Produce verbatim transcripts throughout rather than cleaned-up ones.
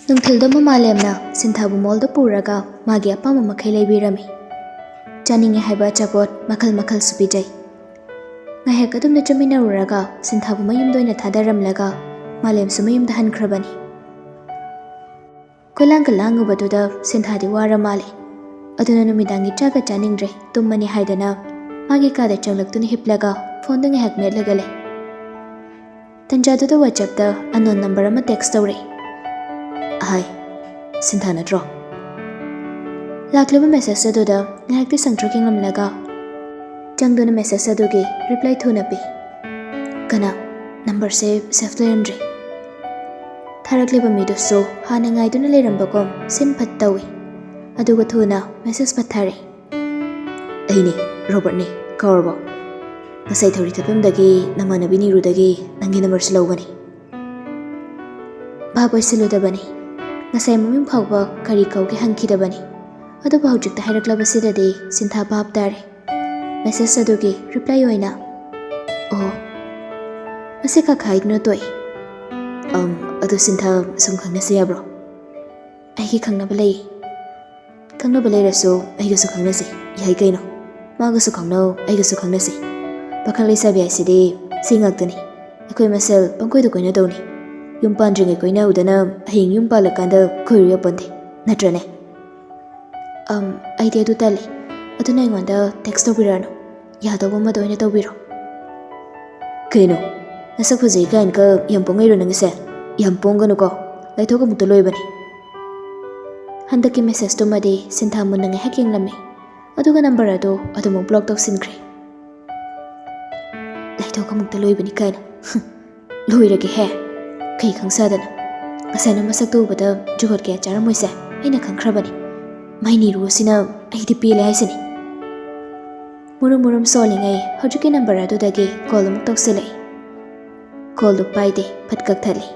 ꯅꯨꯡꯊꯤꯜꯗꯨꯃ ꯃꯥꯂꯦꯝꯅ ꯁꯤꯟꯊꯥꯕꯨ ꯃꯣꯜꯗ ꯄꯨꯔꯒ ꯃꯥꯒꯤ ꯑꯄꯥꯝꯕ ꯃꯈꯩ ꯂꯩꯕꯤꯔꯝꯃꯤ꯫ ꯆꯥꯅꯤꯡꯉꯦ ꯍꯥꯏꯕ ꯑꯆꯥꯄꯣꯠ ꯃꯈꯜ ꯃꯈꯜꯁꯨ ꯄꯤꯖꯩ꯫ ꯉꯥꯏꯍꯥꯛ ꯑꯗꯨꯝꯅ ꯆꯠꯃꯤꯟꯅꯔꯨꯔꯒ ꯁꯤꯟꯊꯥꯕꯨ ꯃꯌꯨꯝꯗ ꯑꯣꯏꯅ ꯊꯥꯗꯔꯝꯂꯒ ꯃꯥꯂꯦꯝꯁꯨ ꯃꯌꯨꯝꯗ ꯍꯟꯈ꯭ꯔꯕꯅꯤ꯫ ꯀꯣꯏꯂꯥꯡꯒ ꯂꯥꯡꯉꯨꯕꯗꯨꯗ ꯁꯤꯟꯊꯥꯗꯤ ꯋꯥꯔ ꯃꯥꯜꯂꯦ꯫ ꯑꯗꯨꯅ ꯅꯨꯃꯤꯗꯥꯡꯒꯤ ꯆꯥꯒ ꯆꯥꯅꯤꯡꯗ꯭ꯔꯦ, ꯇꯨꯝꯃꯅꯤ ꯍꯥꯏꯗꯅ ꯃꯥꯒꯤ ꯀꯥꯗ ꯆꯪꯂꯛꯇꯨꯅ ꯍꯤꯞꯂꯒ ꯐꯣꯟꯗ ꯉꯥꯏꯍꯥꯛ ꯃꯦꯠꯂꯒ ꯂꯩ꯫ ꯇꯟꯖꯥꯗꯨꯗ WhatsApp-ꯇ unknown number ꯑꯃ text ꯇꯧꯔꯛꯏ꯫ "ꯍꯥꯏ, ꯁꯤꯟꯊꯥ ꯅꯠꯇ꯭ꯔꯣ?" ꯂꯥꯛꯂꯤꯕ message ꯑꯗꯨꯗ ꯉꯥꯏꯍꯥꯛꯇꯤ ꯁꯪꯇ꯭ꯔꯤꯛ ꯌꯦꯡꯂꯝꯂꯒ ꯆꯪꯗꯨꯅ message ꯑꯗꯨꯒꯤ reply ꯊꯨꯅ ꯄꯤ꯫ "ꯀꯅꯥ? Number-ꯁꯦ save ꯂꯩꯔꯝꯗ꯭ꯔꯦ꯫" ꯊꯥꯔꯛꯂꯤꯕ ꯃꯤꯗꯨꯁꯨ ꯍꯥꯟꯅ ꯉꯥꯏꯗꯨꯅ ꯂꯩꯔꯝꯕꯒꯨꯝ ꯁꯤꯟ ꯐꯠ ꯇꯧꯏ꯫ ꯑꯗꯨꯒ ꯊꯨꯅ message ꯐꯠ ꯊꯥꯔꯛꯏ꯫ "ꯑꯩꯅꯦ, ꯔꯣꯕꯔꯠꯅꯦ, ꯀꯥꯎꯔꯕꯣ? ꯉꯁꯥꯏ ꯊꯧꯔꯤ ꯊꯠꯐꯝꯗꯒꯤ ꯅꯃꯥꯟꯅꯕꯤ ꯅꯤꯔꯨꯗꯒꯤ ꯅꯪꯒꯤ number-ꯁꯦ ꯂꯧꯕꯅꯤ꯫" ꯚꯥꯞ ꯑꯣꯏꯁꯤꯜꯂꯨꯗꯕꯅꯤ꯫ ꯉꯁꯥꯏ ꯃꯃꯤꯡ ꯐꯥꯎꯕ ꯀꯔꯤ ꯀꯧꯒꯦ ꯍꯪꯈꯤꯗꯕꯅꯤ꯫ ꯑꯗꯨꯕꯨ ꯍꯧꯖꯤꯛꯇ ꯍꯥꯏꯔꯛꯂꯕꯁꯤꯗꯗꯤ ꯁꯤꯟꯊꯥ ꯚꯥꯞ ꯇꯥꯔꯦ꯫ Message ꯑꯗꯨꯒꯤ reply ꯑꯣꯏꯅ, "ꯑꯣ, ꯃꯁꯤ ꯀꯛ ꯍꯥꯏꯗꯨꯅ ꯇꯣꯛꯏ꯫" "ꯑꯝ, ꯑꯗꯨ ꯁꯤꯟꯊꯥ, ꯁꯨꯝ ꯈꯪꯅꯁꯤ ꯌꯥꯕ꯭ꯔꯣ?" "ꯑꯩꯒꯤ ꯈꯪꯅꯕ ꯂꯩ꯫" "ꯈꯪꯅꯕ ꯂꯩꯔꯁꯨ ꯑꯩꯒꯁꯨ ꯈꯪꯅꯁꯤ꯫ ꯌꯥꯏ ꯀꯩꯅꯣ꯫ ꯃꯥꯒꯁꯨ ꯈꯪꯅꯧ, ꯑꯩꯒꯁꯨ ꯈꯪꯅꯁꯤ꯫ ꯄꯥꯈꯪ ꯂꯩꯁꯥꯕꯤ ꯍꯥꯏꯁꯤꯗꯤ ꯁꯤ ꯉꯥꯛꯇꯅꯤ꯫ ꯑꯩꯈꯣꯏ ꯃꯁꯦꯜ ꯄꯪꯀꯣꯏꯗ ꯀꯣꯏꯅꯗꯧꯅꯤ꯫ ꯌꯨꯝ ꯄꯥꯟꯗ꯭ꯔꯤꯉꯩ ꯀꯣꯏꯅꯍꯧꯗꯅ ꯍꯌꯦꯡ ꯌꯨꯝ ꯄꯥꯜꯂꯀꯥꯟꯗ ꯀꯣꯏꯔꯨ ꯌꯥꯄꯣꯟꯇꯦ꯫ ꯅꯠꯇ꯭ꯔꯅꯦ?" "ꯑꯝ, ꯑꯩꯗꯤ ꯑꯗꯨ ꯇꯜꯂꯤ꯫ ꯑꯗꯨꯅ ꯑꯩꯉꯣꯟꯗ text ꯇꯧꯕꯤꯔꯛꯑꯅꯨ꯫ ꯌꯥꯗꯧꯕ ꯑꯃꯗ ꯑꯣꯏꯅ ꯇꯧꯕꯤꯔꯣ꯫" "ꯀꯩꯅꯣ? ꯅꯁꯛ ꯐꯖꯩ ꯀꯥꯏꯅꯒ ꯌꯥꯝ ꯄꯣꯡꯉꯩꯔꯣ ꯅꯪꯒꯤꯁꯦ? ꯌꯥꯝ ꯄꯣꯡꯒꯅꯨꯀꯣ꯫ ꯂꯥꯏꯊꯣꯛ ꯑꯃꯨꯛꯇ ꯂꯣꯏꯕꯅꯤ꯫" ꯍꯟꯗꯛꯀꯤ message-ꯇꯨꯃꯗꯤ ꯁꯤꯟꯊꯥ ꯃꯨꯟꯅ ꯉꯥꯏꯍꯥꯛ ꯌꯦꯡꯂꯝꯃꯤ꯫ ꯑꯗꯨꯒ number ꯑꯗꯨ ꯑꯗꯨꯃꯛ block ꯇꯧꯁꯤꯟꯈ꯭ꯔꯦ꯫ "ꯂꯥꯏꯊꯣꯛ ꯑꯃꯨꯛꯇ ꯂꯣꯏꯕꯅꯤ ꯀꯥꯏꯅ꯫ ꯂꯣꯏꯔꯒꯦꯍꯦ꯫ ꯀꯩ ꯈꯪꯁꯥꯗꯅ꯫ ꯉꯁꯥꯏꯅ ꯃꯁꯛꯇꯨ ꯎꯕꯗ ꯖꯨꯒꯣꯠ ꯀꯌꯥ ꯆꯥꯔꯝꯃꯣꯏꯁꯦ ꯑꯩꯅ ꯈꯪꯈ꯭ꯔꯕꯅꯤ꯫ ꯃꯩ ꯅꯤꯔꯨ ꯑꯁꯤꯅ ꯑꯩꯗꯤ ꯄꯦꯜꯂꯦ ꯍꯥꯏꯁꯤꯅꯤ꯫" ꯃꯨꯔꯨꯝ ꯃꯨꯔꯨꯝ ꯁꯣꯜꯂꯤꯉꯩ ꯍꯧꯖꯤꯛꯀꯤ number ꯑꯗꯨꯗꯒꯤ call ꯑꯃꯨꯛ ꯇꯧꯁꯤꯜꯂꯛꯏ꯫ Call-ꯗꯨ ꯄꯥꯏꯗꯦ, ꯐꯠ ꯀꯛꯊꯠꯂꯤ꯫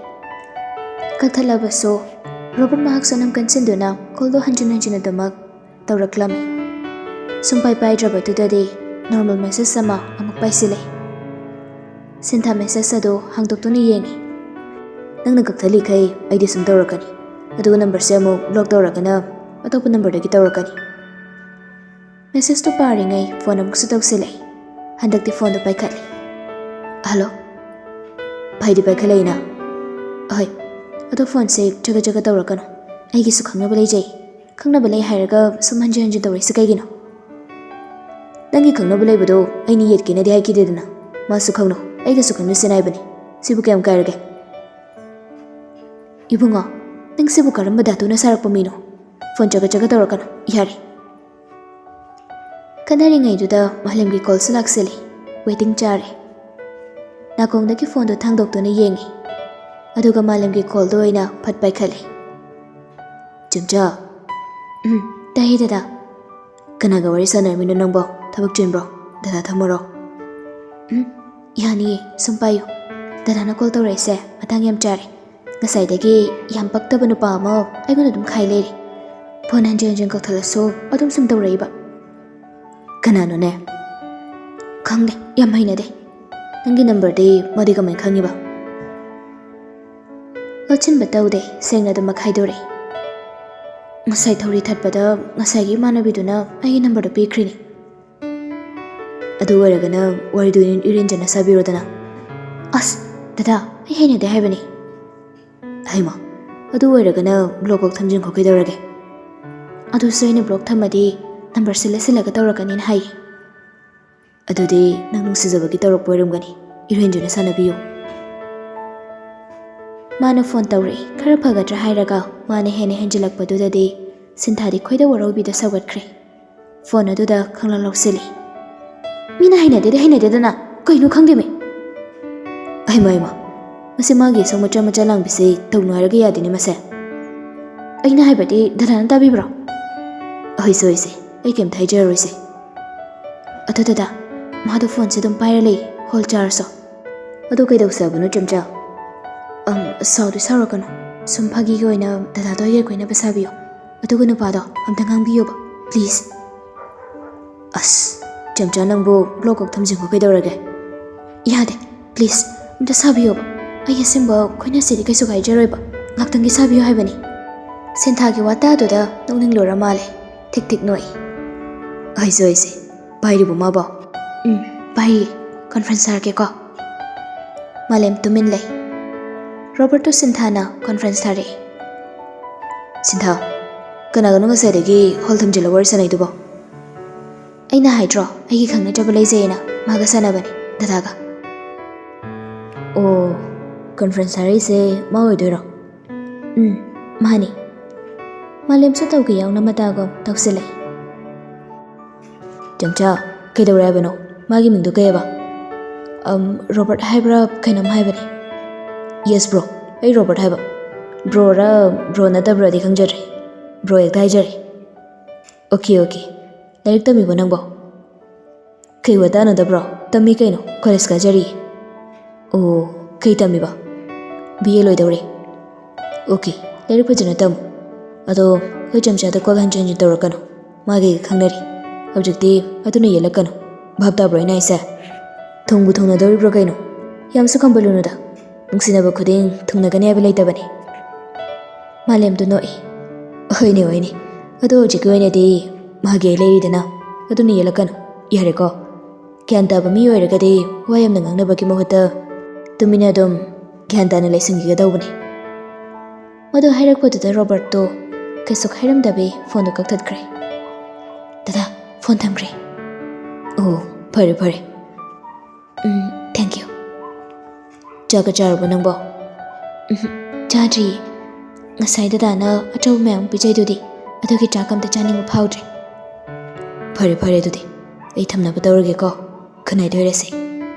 ꯀꯛꯊꯠꯂꯕꯁꯨ ꯔꯣꯕꯔꯠ ꯃꯍꯥꯛꯁꯨ ꯑꯅꯝ ꯀꯟꯁꯤꯟꯗꯨꯅ call-ꯗꯨ ꯍꯟꯖꯤꯟ ꯍꯟꯖꯤꯟ ꯑꯗꯨꯃꯛ ꯇꯧꯔꯛꯂꯝꯃꯤ꯫ ꯁꯨꯡꯄꯥꯏ ꯄꯥꯏꯗ꯭ꯔꯕꯗꯨꯗꯗꯤ normal message ꯑꯃ ꯑꯃꯨꯛ ꯄꯥꯏꯁꯤꯜꯂꯛꯏ꯫ ꯁꯤꯟꯊꯥ message ꯑꯗꯨ ꯍꯥꯡꯗꯣꯛꯇꯨꯅ ꯌꯦꯡꯉꯤ꯫ "ꯅꯪꯅ ꯀꯛꯊꯠꯂꯤꯈꯩ ꯑꯩꯗꯤ ꯁꯨꯝ ꯇꯧꯔꯛꯀꯅꯤ꯫ ꯑꯗꯨꯒ ꯅꯝꯕꯔꯁꯦ ꯑꯃꯨꯛ ꯕ꯭ꯂꯣꯛ ꯇꯧꯔꯒꯅ ꯑꯇꯣꯞꯄ ꯅꯝꯕꯔꯗꯒꯤ ꯇꯧꯔꯛꯀꯅꯤ꯫ ꯃꯦꯁꯦꯖꯇꯨ ꯄꯥꯔꯤꯉꯩ ꯐꯣꯟ ꯑꯃꯨꯛꯁꯨ ꯇꯧꯁꯤꯜꯂꯛꯏ꯫ ꯍꯟꯗꯛꯇꯤ ꯐꯣꯟꯗꯣ ꯄꯥꯏꯈꯠꯂꯤ꯫ "ꯍꯜꯂꯣ?" ꯚꯥꯏꯗꯤ ꯄꯥꯏꯈꯠꯂꯛꯏꯅ꯫ "ꯑꯍꯣꯏ, ꯑꯗꯣ ꯐꯣꯟꯁꯦ ꯆꯒꯠ ꯆꯒꯠ ꯇꯧꯔꯛꯀꯅꯨ꯫ ꯑꯩꯒꯤꯁꯨ ꯈꯪꯅꯕ ꯂꯩꯖꯩ꯫ ꯈꯪꯅꯕ ꯂꯩ ꯍꯥꯏꯔꯒ ꯁꯨꯝ ꯍꯟꯖꯤꯟ ꯍꯟꯖꯤꯟ ꯇꯧꯔꯛꯏꯁꯦ ꯀꯩꯒꯤꯅꯣ? ꯅꯪꯒꯤ ꯈꯪꯅꯕ ꯂꯩꯕꯗꯣ ꯑꯩꯅ ꯌꯦꯠꯀꯦꯅꯗꯤ ꯍꯥꯏꯈꯤꯗꯦꯗꯅ꯫ ꯃꯥꯁꯨ ꯈꯪꯅꯧ, ꯑꯩꯒꯁꯨ ꯈꯪꯅꯁꯦꯅ ꯍꯥꯏꯕꯅꯤ꯫ ꯁꯤꯕꯨ ꯀꯌꯥꯝ ꯀꯥꯏꯔꯒꯦ?" "ꯏꯕꯨꯡꯉꯣ, ꯅꯪꯁꯤꯕꯨ ꯀꯔꯝꯕ ꯙꯥꯇꯨꯅ ꯁꯥꯔꯛꯄ ꯃꯤꯅꯣ? ꯐꯣꯟ ꯆꯒꯠ ꯆꯒꯠ ꯇꯧꯔꯛꯀꯅꯨ, ꯌꯥꯔꯦ꯫" ꯈꯟꯅꯔꯤꯉꯩꯗꯨꯗ ꯃꯥꯂꯦꯝꯒꯤ ꯀꯣꯜꯁꯨ ꯂꯥꯛꯁꯤꯜꯂꯤ꯫ ꯋꯦꯇꯤꯡ ꯆꯥꯔꯦ꯫ ꯅꯥꯀꯣꯡꯗꯒꯤ ꯐꯣꯟꯗꯣ ꯊꯥꯡꯗꯣꯛꯇꯨꯅ ꯌꯦꯡꯉꯤ꯫ ꯑꯗꯨꯒ ꯃꯥꯂꯦꯝꯒꯤ ꯀꯣꯜꯗꯣ ꯑꯣꯏꯅ ꯐꯠ ꯄꯥꯏꯈꯠꯂꯤ꯫ "ꯆꯦꯝꯆꯥ꯫" "ꯎꯝ, ꯇꯥꯏꯌꯦ ꯗꯗꯥ꯫" "ꯀꯅꯥꯒ ꯋꯥꯔꯤ ꯁꯥꯟꯅꯔꯝꯃꯤꯅꯣ ꯅꯪꯕꯣ? ꯊꯕꯛ ꯆꯤꯟꯕ꯭ꯔꯣ? ꯗꯗꯥ ꯊꯝꯃꯨꯔꯣ?" "ꯎꯝ, ꯌꯥꯅꯤꯌꯦ, ꯁꯨꯝ ꯄꯥꯏꯌꯨ꯫ ꯗꯗꯥꯅ ꯀꯣꯜ ꯇꯧꯔꯛꯏꯁꯦ ꯃꯇꯥꯡ ꯌꯥꯝ ꯆꯥꯔꯦ꯫ ꯉꯁꯥꯏꯗꯒꯤ ꯌꯥꯝ ꯄꯛꯇꯕ ꯅꯨꯄꯥ ꯑꯃ ꯑꯩꯉꯣꯟꯗ ꯑꯗꯨꯝ ꯈꯥꯏ ꯂꯩꯔꯦ꯫ ꯐꯣꯟ ꯍꯟꯖꯤꯟ ꯍꯟꯖꯤꯟ ꯀꯛꯊꯠꯂꯁꯨ ꯑꯗꯨꯝ ꯁꯨꯝ ꯇꯧꯔꯛꯏꯕ꯫" "ꯀꯅꯥꯅꯣꯅꯦ?" "ꯈꯪꯗꯦ, ꯌꯥꯝ ꯍꯩꯅꯗꯦ꯫ ꯅꯪꯒꯤ ꯅꯝꯕꯔꯗꯤ ꯃꯥꯗꯤ ꯀꯃꯥꯏꯅ ꯈꯪꯉꯤꯕ?" "ꯂꯣꯠꯁꯤꯟꯕ ꯇꯧꯗꯦ, ꯁꯦꯡꯅ ꯑꯗꯨꯝ ꯃꯈꯥꯏꯗꯣꯔꯛꯏ꯫ ꯉꯁꯥꯏ ꯊꯧꯔꯤ ꯊꯠꯄꯗ ꯉꯁꯥꯏꯒꯤ ꯏꯃꯥꯟꯅꯕꯤꯗꯨꯅ ꯑꯩꯒꯤ ꯅꯝꯕꯔꯗꯣ ꯄꯤꯈ꯭ꯔꯤꯅꯤ꯫" "ꯑꯗꯨ ꯑꯣꯏꯔꯒꯅ ꯋꯥꯔꯤꯗꯨ ꯏꯔꯦꯟꯖꯅ ꯁꯥꯕꯤꯔꯣꯗꯅ꯫" "ꯑꯁ, ꯗꯗꯥ, ꯑꯩ ꯍꯩꯅꯗꯦ ꯍꯥꯏꯕꯅꯤ꯫" "ꯍꯩꯃꯥ, ꯑꯗꯨ ꯑꯣꯏꯔꯒꯅ ꯕ꯭ꯂꯣꯛ ꯀꯣꯛ ꯊꯝꯖꯤꯟꯈꯣ ꯀꯩꯗꯧꯔꯒꯦ?" "ꯑꯗꯨꯁꯨ ꯑꯩꯅ ꯕ꯭ꯂꯣꯛ ꯊꯝꯃꯗꯤ ꯅꯝꯕꯔ ꯁꯤꯜꯂ ꯁꯤꯜꯂꯒ ꯇꯧꯔꯛꯀꯅꯤꯅ ꯍꯥꯏꯌꯦ꯫" "ꯑꯗꯨꯗꯤ ꯅꯪ ꯅꯨꯡꯁꯤꯖꯕꯒꯤ ꯇꯧꯔꯛꯄ ꯑꯣꯏꯔꯝꯒꯅꯤ, ꯏꯔꯦꯟꯖꯅ ꯁꯥꯟꯅꯕꯤꯌꯨ꯫" ꯃꯥꯅ ꯐꯣꯟ ꯇꯧꯔꯛꯏ, ꯈꯔ ꯐꯒꯗ꯭ꯔꯥ ꯍꯥꯏꯔꯒ ꯃꯥꯅ ꯍꯦꯟꯅ ꯍꯦꯟꯖꯤꯜꯂꯛꯄꯗꯨꯗꯗꯤ ꯁꯤꯟꯊꯥꯗꯤ ꯈꯣꯏꯗꯧ ꯋꯥꯔꯧꯕꯤꯗ ꯁꯧꯒꯠꯈ꯭ꯔꯦ꯫ ꯐꯣꯟ ꯑꯗꯨꯗ ꯈꯪꯂꯪ ꯂꯧꯁꯤꯜꯂꯤ꯫ "ꯃꯤꯅ ꯍꯩꯅꯗꯦꯗꯤ ꯍꯩꯅꯗꯦꯗꯅ, ꯀꯩꯅꯣ ꯈꯪꯗꯦꯃꯤ꯫" "ꯑꯩꯃ, ꯑꯩꯃ, ꯃꯁꯤ ꯃꯥꯒꯤ ꯏꯁꯧ ꯃꯆꯥ ꯃꯆꯥ ꯂꯥꯡꯕꯤꯁꯤ ꯇꯧꯅꯨ ꯍꯥꯏꯔꯒ ꯌꯥꯗꯦꯅꯦ ꯃꯁꯦ꯫ ꯑꯩꯅ ꯍꯥꯏꯕꯗꯤ ꯗꯗꯥꯅ ꯇꯥꯕꯤꯕ꯭ꯔꯣ?" "ꯍꯣꯏꯁꯦ, ꯍꯣꯏꯁꯦ, ꯑꯩ ꯀꯩꯝꯇ ꯍꯥꯏꯖꯔꯔꯣꯏꯁꯦ꯫ ꯑꯗꯣ ꯗꯗꯥ, ꯃꯥꯗꯣ ꯐꯣꯟꯁꯦ ꯑꯗꯨꯝ ꯄꯥꯏꯔ ꯂꯩ, ꯍꯣꯜ ꯆꯥꯔꯁꯨ꯫ ꯑꯗꯣ ꯀꯩꯗꯧꯁꯦ ꯍꯥꯏꯕꯅꯣ ꯆꯦꯝꯆꯥ?" "ꯑꯝ, ꯁꯥꯎꯗꯤ ꯁꯥꯎꯔꯛꯀꯅꯨ, ꯁꯨꯝ ꯐꯥꯒꯤꯒꯤ ꯑꯣꯏꯅ ꯗꯗꯥꯗꯣ ꯑꯩꯒ ꯀꯣꯏꯅꯕ ꯁꯥꯕꯤꯌꯣ꯫ ꯑꯗꯨꯒ ꯅꯨꯄꯥꯗꯣ ꯑꯝꯇ ꯉꯥꯡꯕꯤꯌꯣꯕ, please꯫" "ꯑꯁ, ꯆꯦꯝꯆꯥ ꯅꯪꯕꯨ ꯕ꯭ꯂꯣꯛ ꯀꯣꯛ ꯊꯝꯖꯤꯟꯈꯣ ꯀꯩꯗꯧꯔꯒꯦ?" "ꯌꯥꯗꯦ, please, ꯑꯝꯇ ꯁꯥꯕꯤꯌꯣꯕ꯫ ꯑꯩ ꯑꯁꯦꯡꯕ ꯈꯣꯏꯅꯁꯤꯗꯤ ꯀꯩꯁꯨ ꯀꯥꯏꯖꯔꯣꯏꯕ, ꯉꯥꯛꯇꯪꯒꯤ ꯁꯥꯕꯤꯌꯣ ꯍꯥꯏꯕꯅꯤ꯫" ꯁꯤꯟꯊꯥꯒꯤ ꯋꯥꯇꯥꯗꯨꯗ ꯅꯣꯛꯅꯤꯡꯂꯨꯔ ꯃꯥꯜꯂꯦ꯫ ꯊꯤꯛ ꯊꯤꯛ ꯅꯣꯛꯏ꯫ "ꯑꯩꯁꯨ, ꯑꯩꯁꯦ꯫ ꯄꯥꯏꯔꯤꯕꯣ ꯃꯥꯕꯣ?" "ꯎꯝ, ꯄꯥꯏꯔꯤ꯫ ꯀꯟꯐ꯭ꯔꯦꯟꯁ ꯊꯥꯔꯛꯀꯦꯀꯣ꯫" ꯃꯥꯂꯦꯝ ꯇꯨꯃꯤꯟ ꯂꯩ꯫ ꯔꯣꯕꯔꯠꯇꯨ ꯁꯤꯟꯊꯥꯅ ꯀꯟꯐ꯭ꯔꯦꯟꯁ ꯊꯥꯔꯛꯏ꯫ "ꯁꯤꯟꯊꯥ, ꯀꯅꯥꯒꯅꯣ ꯉꯁꯥꯏꯗꯒꯤ ꯍꯣꯜ ꯊꯝꯖꯤꯜꯂ ꯋꯥꯔꯤ ꯁꯥꯟꯅꯩꯗꯨꯕꯣ?" "ꯑꯩꯅ ꯍꯥꯏꯗ꯭ꯔꯣ, ꯑꯩꯒꯤ ꯈꯪꯅꯖꯕ ꯂꯩꯖꯩꯌꯦꯅ, ꯃꯥꯒ ꯁꯥꯟꯅꯕꯅꯤ, ꯗꯗꯥꯒ꯫" "ꯑꯣ, ꯀꯟꯐ꯭ꯔꯦꯟꯁ ꯊꯥꯔꯛꯏꯁꯦ ꯃꯥ ꯑꯣꯏꯗꯣꯏꯔꯣ?" "ꯎꯝ, ꯃꯥꯅꯤ꯫" ꯃꯥꯂꯦꯝꯁꯨ ꯇꯧꯒꯦ ꯌꯥꯎꯅ ꯃꯇꯥꯒꯨꯝ ꯇꯧꯁꯤꯜꯂꯛꯏ꯫ "ꯆꯝꯆꯥ, ꯀꯩꯗꯧꯔꯦ ꯍꯥꯏꯕꯅꯣ? ꯃꯥꯒꯤ ꯃꯤꯡꯗꯣ ꯀꯩꯑꯕ?" "ꯑꯝ, ꯔꯣꯕꯔꯠ ꯍꯥꯏꯕ꯭ꯔꯥ ꯀꯩꯅꯣꯝ ꯍꯥꯏꯕꯅꯤ꯫" "Yes, bro. ꯑꯩ ꯔꯣꯕꯔꯠ ꯍꯥꯏꯕ꯫ ꯕ꯭ꯔꯣꯔꯥ ꯕ꯭ꯔꯣ ꯅꯠꯇꯕ꯭ꯔꯥꯗꯤ ꯈꯪꯖꯗ꯭ꯔꯦ꯫ ꯕ꯭ꯔꯣ ꯍꯦꯛꯇ ꯍꯥꯏꯖꯔꯦ꯫" "Okay, okay. ꯂꯥꯏꯔꯤꯛ ꯇꯝꯃꯤꯕꯣ ꯅꯪꯕꯣ?" "ꯀꯩ ꯋꯥꯇꯥꯅꯣꯗ ꯕ꯭ꯔꯣ? ꯇꯝꯃꯤ ꯀꯩꯅꯣ, ꯀꯣꯂꯦꯖ ꯀꯥꯖꯔꯤꯌꯦ꯫" "ꯑꯣ, ꯀꯩ ꯇꯝꯃꯤꯕ?" "ꯕꯤ ꯑꯦ ꯂꯣꯏꯗꯧꯔꯦ꯫" "ꯑꯣꯀꯦ, ꯂꯥꯏꯔꯤꯛ ꯐꯖꯅ ꯇꯝꯃꯨ꯫ ꯑꯗꯣ ꯑꯩꯈꯣꯏ ꯆꯝꯆꯥꯗ ꯀꯣꯜ ꯍꯟꯖꯤꯟ ꯍꯟꯖꯤꯟ ꯇꯧꯔꯛꯀꯅꯨ꯫ ꯃꯥꯒꯤ ꯈꯪꯅꯔꯤ꯫ ꯍꯧꯖꯤꯛꯇꯤ ꯑꯗꯨꯅ ꯌꯦꯠꯂꯛꯀꯅꯨ꯫ ꯚꯥꯞ ꯇꯥꯕ꯭ꯔꯣ ꯑꯩꯅ ꯍꯥꯏꯁꯦ? ꯊꯨꯡꯕꯨ ꯊꯨꯡꯅꯗꯧꯔꯤꯕ꯭ꯔꯣ ꯀꯩꯅꯣ? ꯌꯥꯝꯁꯨ ꯈꯝꯕꯜꯂꯨꯅꯨꯗ꯫ ꯅꯨꯡꯁꯤꯅꯕ ꯈꯨꯗꯤꯡ ꯊꯨꯡꯅꯒꯅꯤ ꯍꯥꯏꯕ ꯂꯩꯇꯕꯅꯤ꯫" ꯃꯥꯂꯦꯝꯗꯨ ꯅꯣꯛꯏ꯫ "ꯍꯣꯏꯅꯦ, ꯍꯣꯏꯅꯦ꯫ ꯑꯗꯣ ꯍꯧꯖꯤꯛꯀꯤ ꯑꯣꯏꯅꯗꯤ ꯃꯥꯒꯤ ꯑꯩ ꯂꯩꯔꯤꯗꯅ, ꯑꯗꯨꯅ ꯌꯦꯠꯂꯛꯀꯅꯨ꯫ ꯌꯥꯔꯦꯀꯣ? ꯒ꯭ꯌꯥꯟ ꯇꯥꯕ ꯃꯤ ꯑꯣꯏꯔꯒꯗꯤ ꯋꯥ ꯌꯥꯝꯅ ꯉꯥꯡꯅꯕꯒꯤ ꯃꯍꯨꯠꯇ ꯇꯨꯃꯤꯟꯅ ꯑꯗꯨꯝ ꯒ꯭ꯌꯥꯟ ꯇꯥꯅ ꯂꯩꯁꯤꯟꯈꯤꯒꯗꯧꯕꯅꯤ꯫" ꯃꯗꯨ ꯍꯥꯏꯔꯛꯄꯗꯨꯗ ꯔꯣꯕꯔꯠꯇꯣ ꯀꯩꯁꯨ ꯍꯥꯏꯔꯝꯗꯕꯤ ꯐꯣꯟꯗꯨ ꯀꯛꯊꯠꯈ꯭ꯔꯦ꯫ "ꯗꯗꯥ, ꯐꯣꯟ ꯊꯝꯈ꯭ꯔꯦ꯫" "ꯑꯣ, ꯐꯔꯦ, ꯐꯔꯦ꯫" "ꯎꯝ, ꯊꯦꯡꯛ ꯌꯨ꯫" "ꯆꯥꯛꯀ ꯆꯥꯔꯕꯣ ꯅꯪꯕꯣ?" "ꯎꯝ, ꯆꯥꯗ꯭ꯔꯤꯌꯦ꯫ ꯉꯁꯥꯏ ꯗꯗꯥꯅ ꯑꯆꯧꯕ ꯃꯌꯥꯝ ꯄꯤꯖꯩꯗꯨꯗꯤ, ꯑꯗꯨꯒꯤ ꯆꯥꯛ ꯑꯝꯇ ꯆꯥꯅꯤꯡꯕ ꯐꯥꯎꯗ꯭ꯔꯦ꯫" "ꯐꯔꯦ, ꯐꯔꯦ, ꯑꯗꯨꯗꯤ ꯑꯩ ꯊꯝꯅꯕ ꯇꯧꯔꯒꯦꯀꯣ꯫ ꯒꯨꯗ ꯅꯥꯏꯠ ꯑꯣꯏꯔꯁꯦ꯫"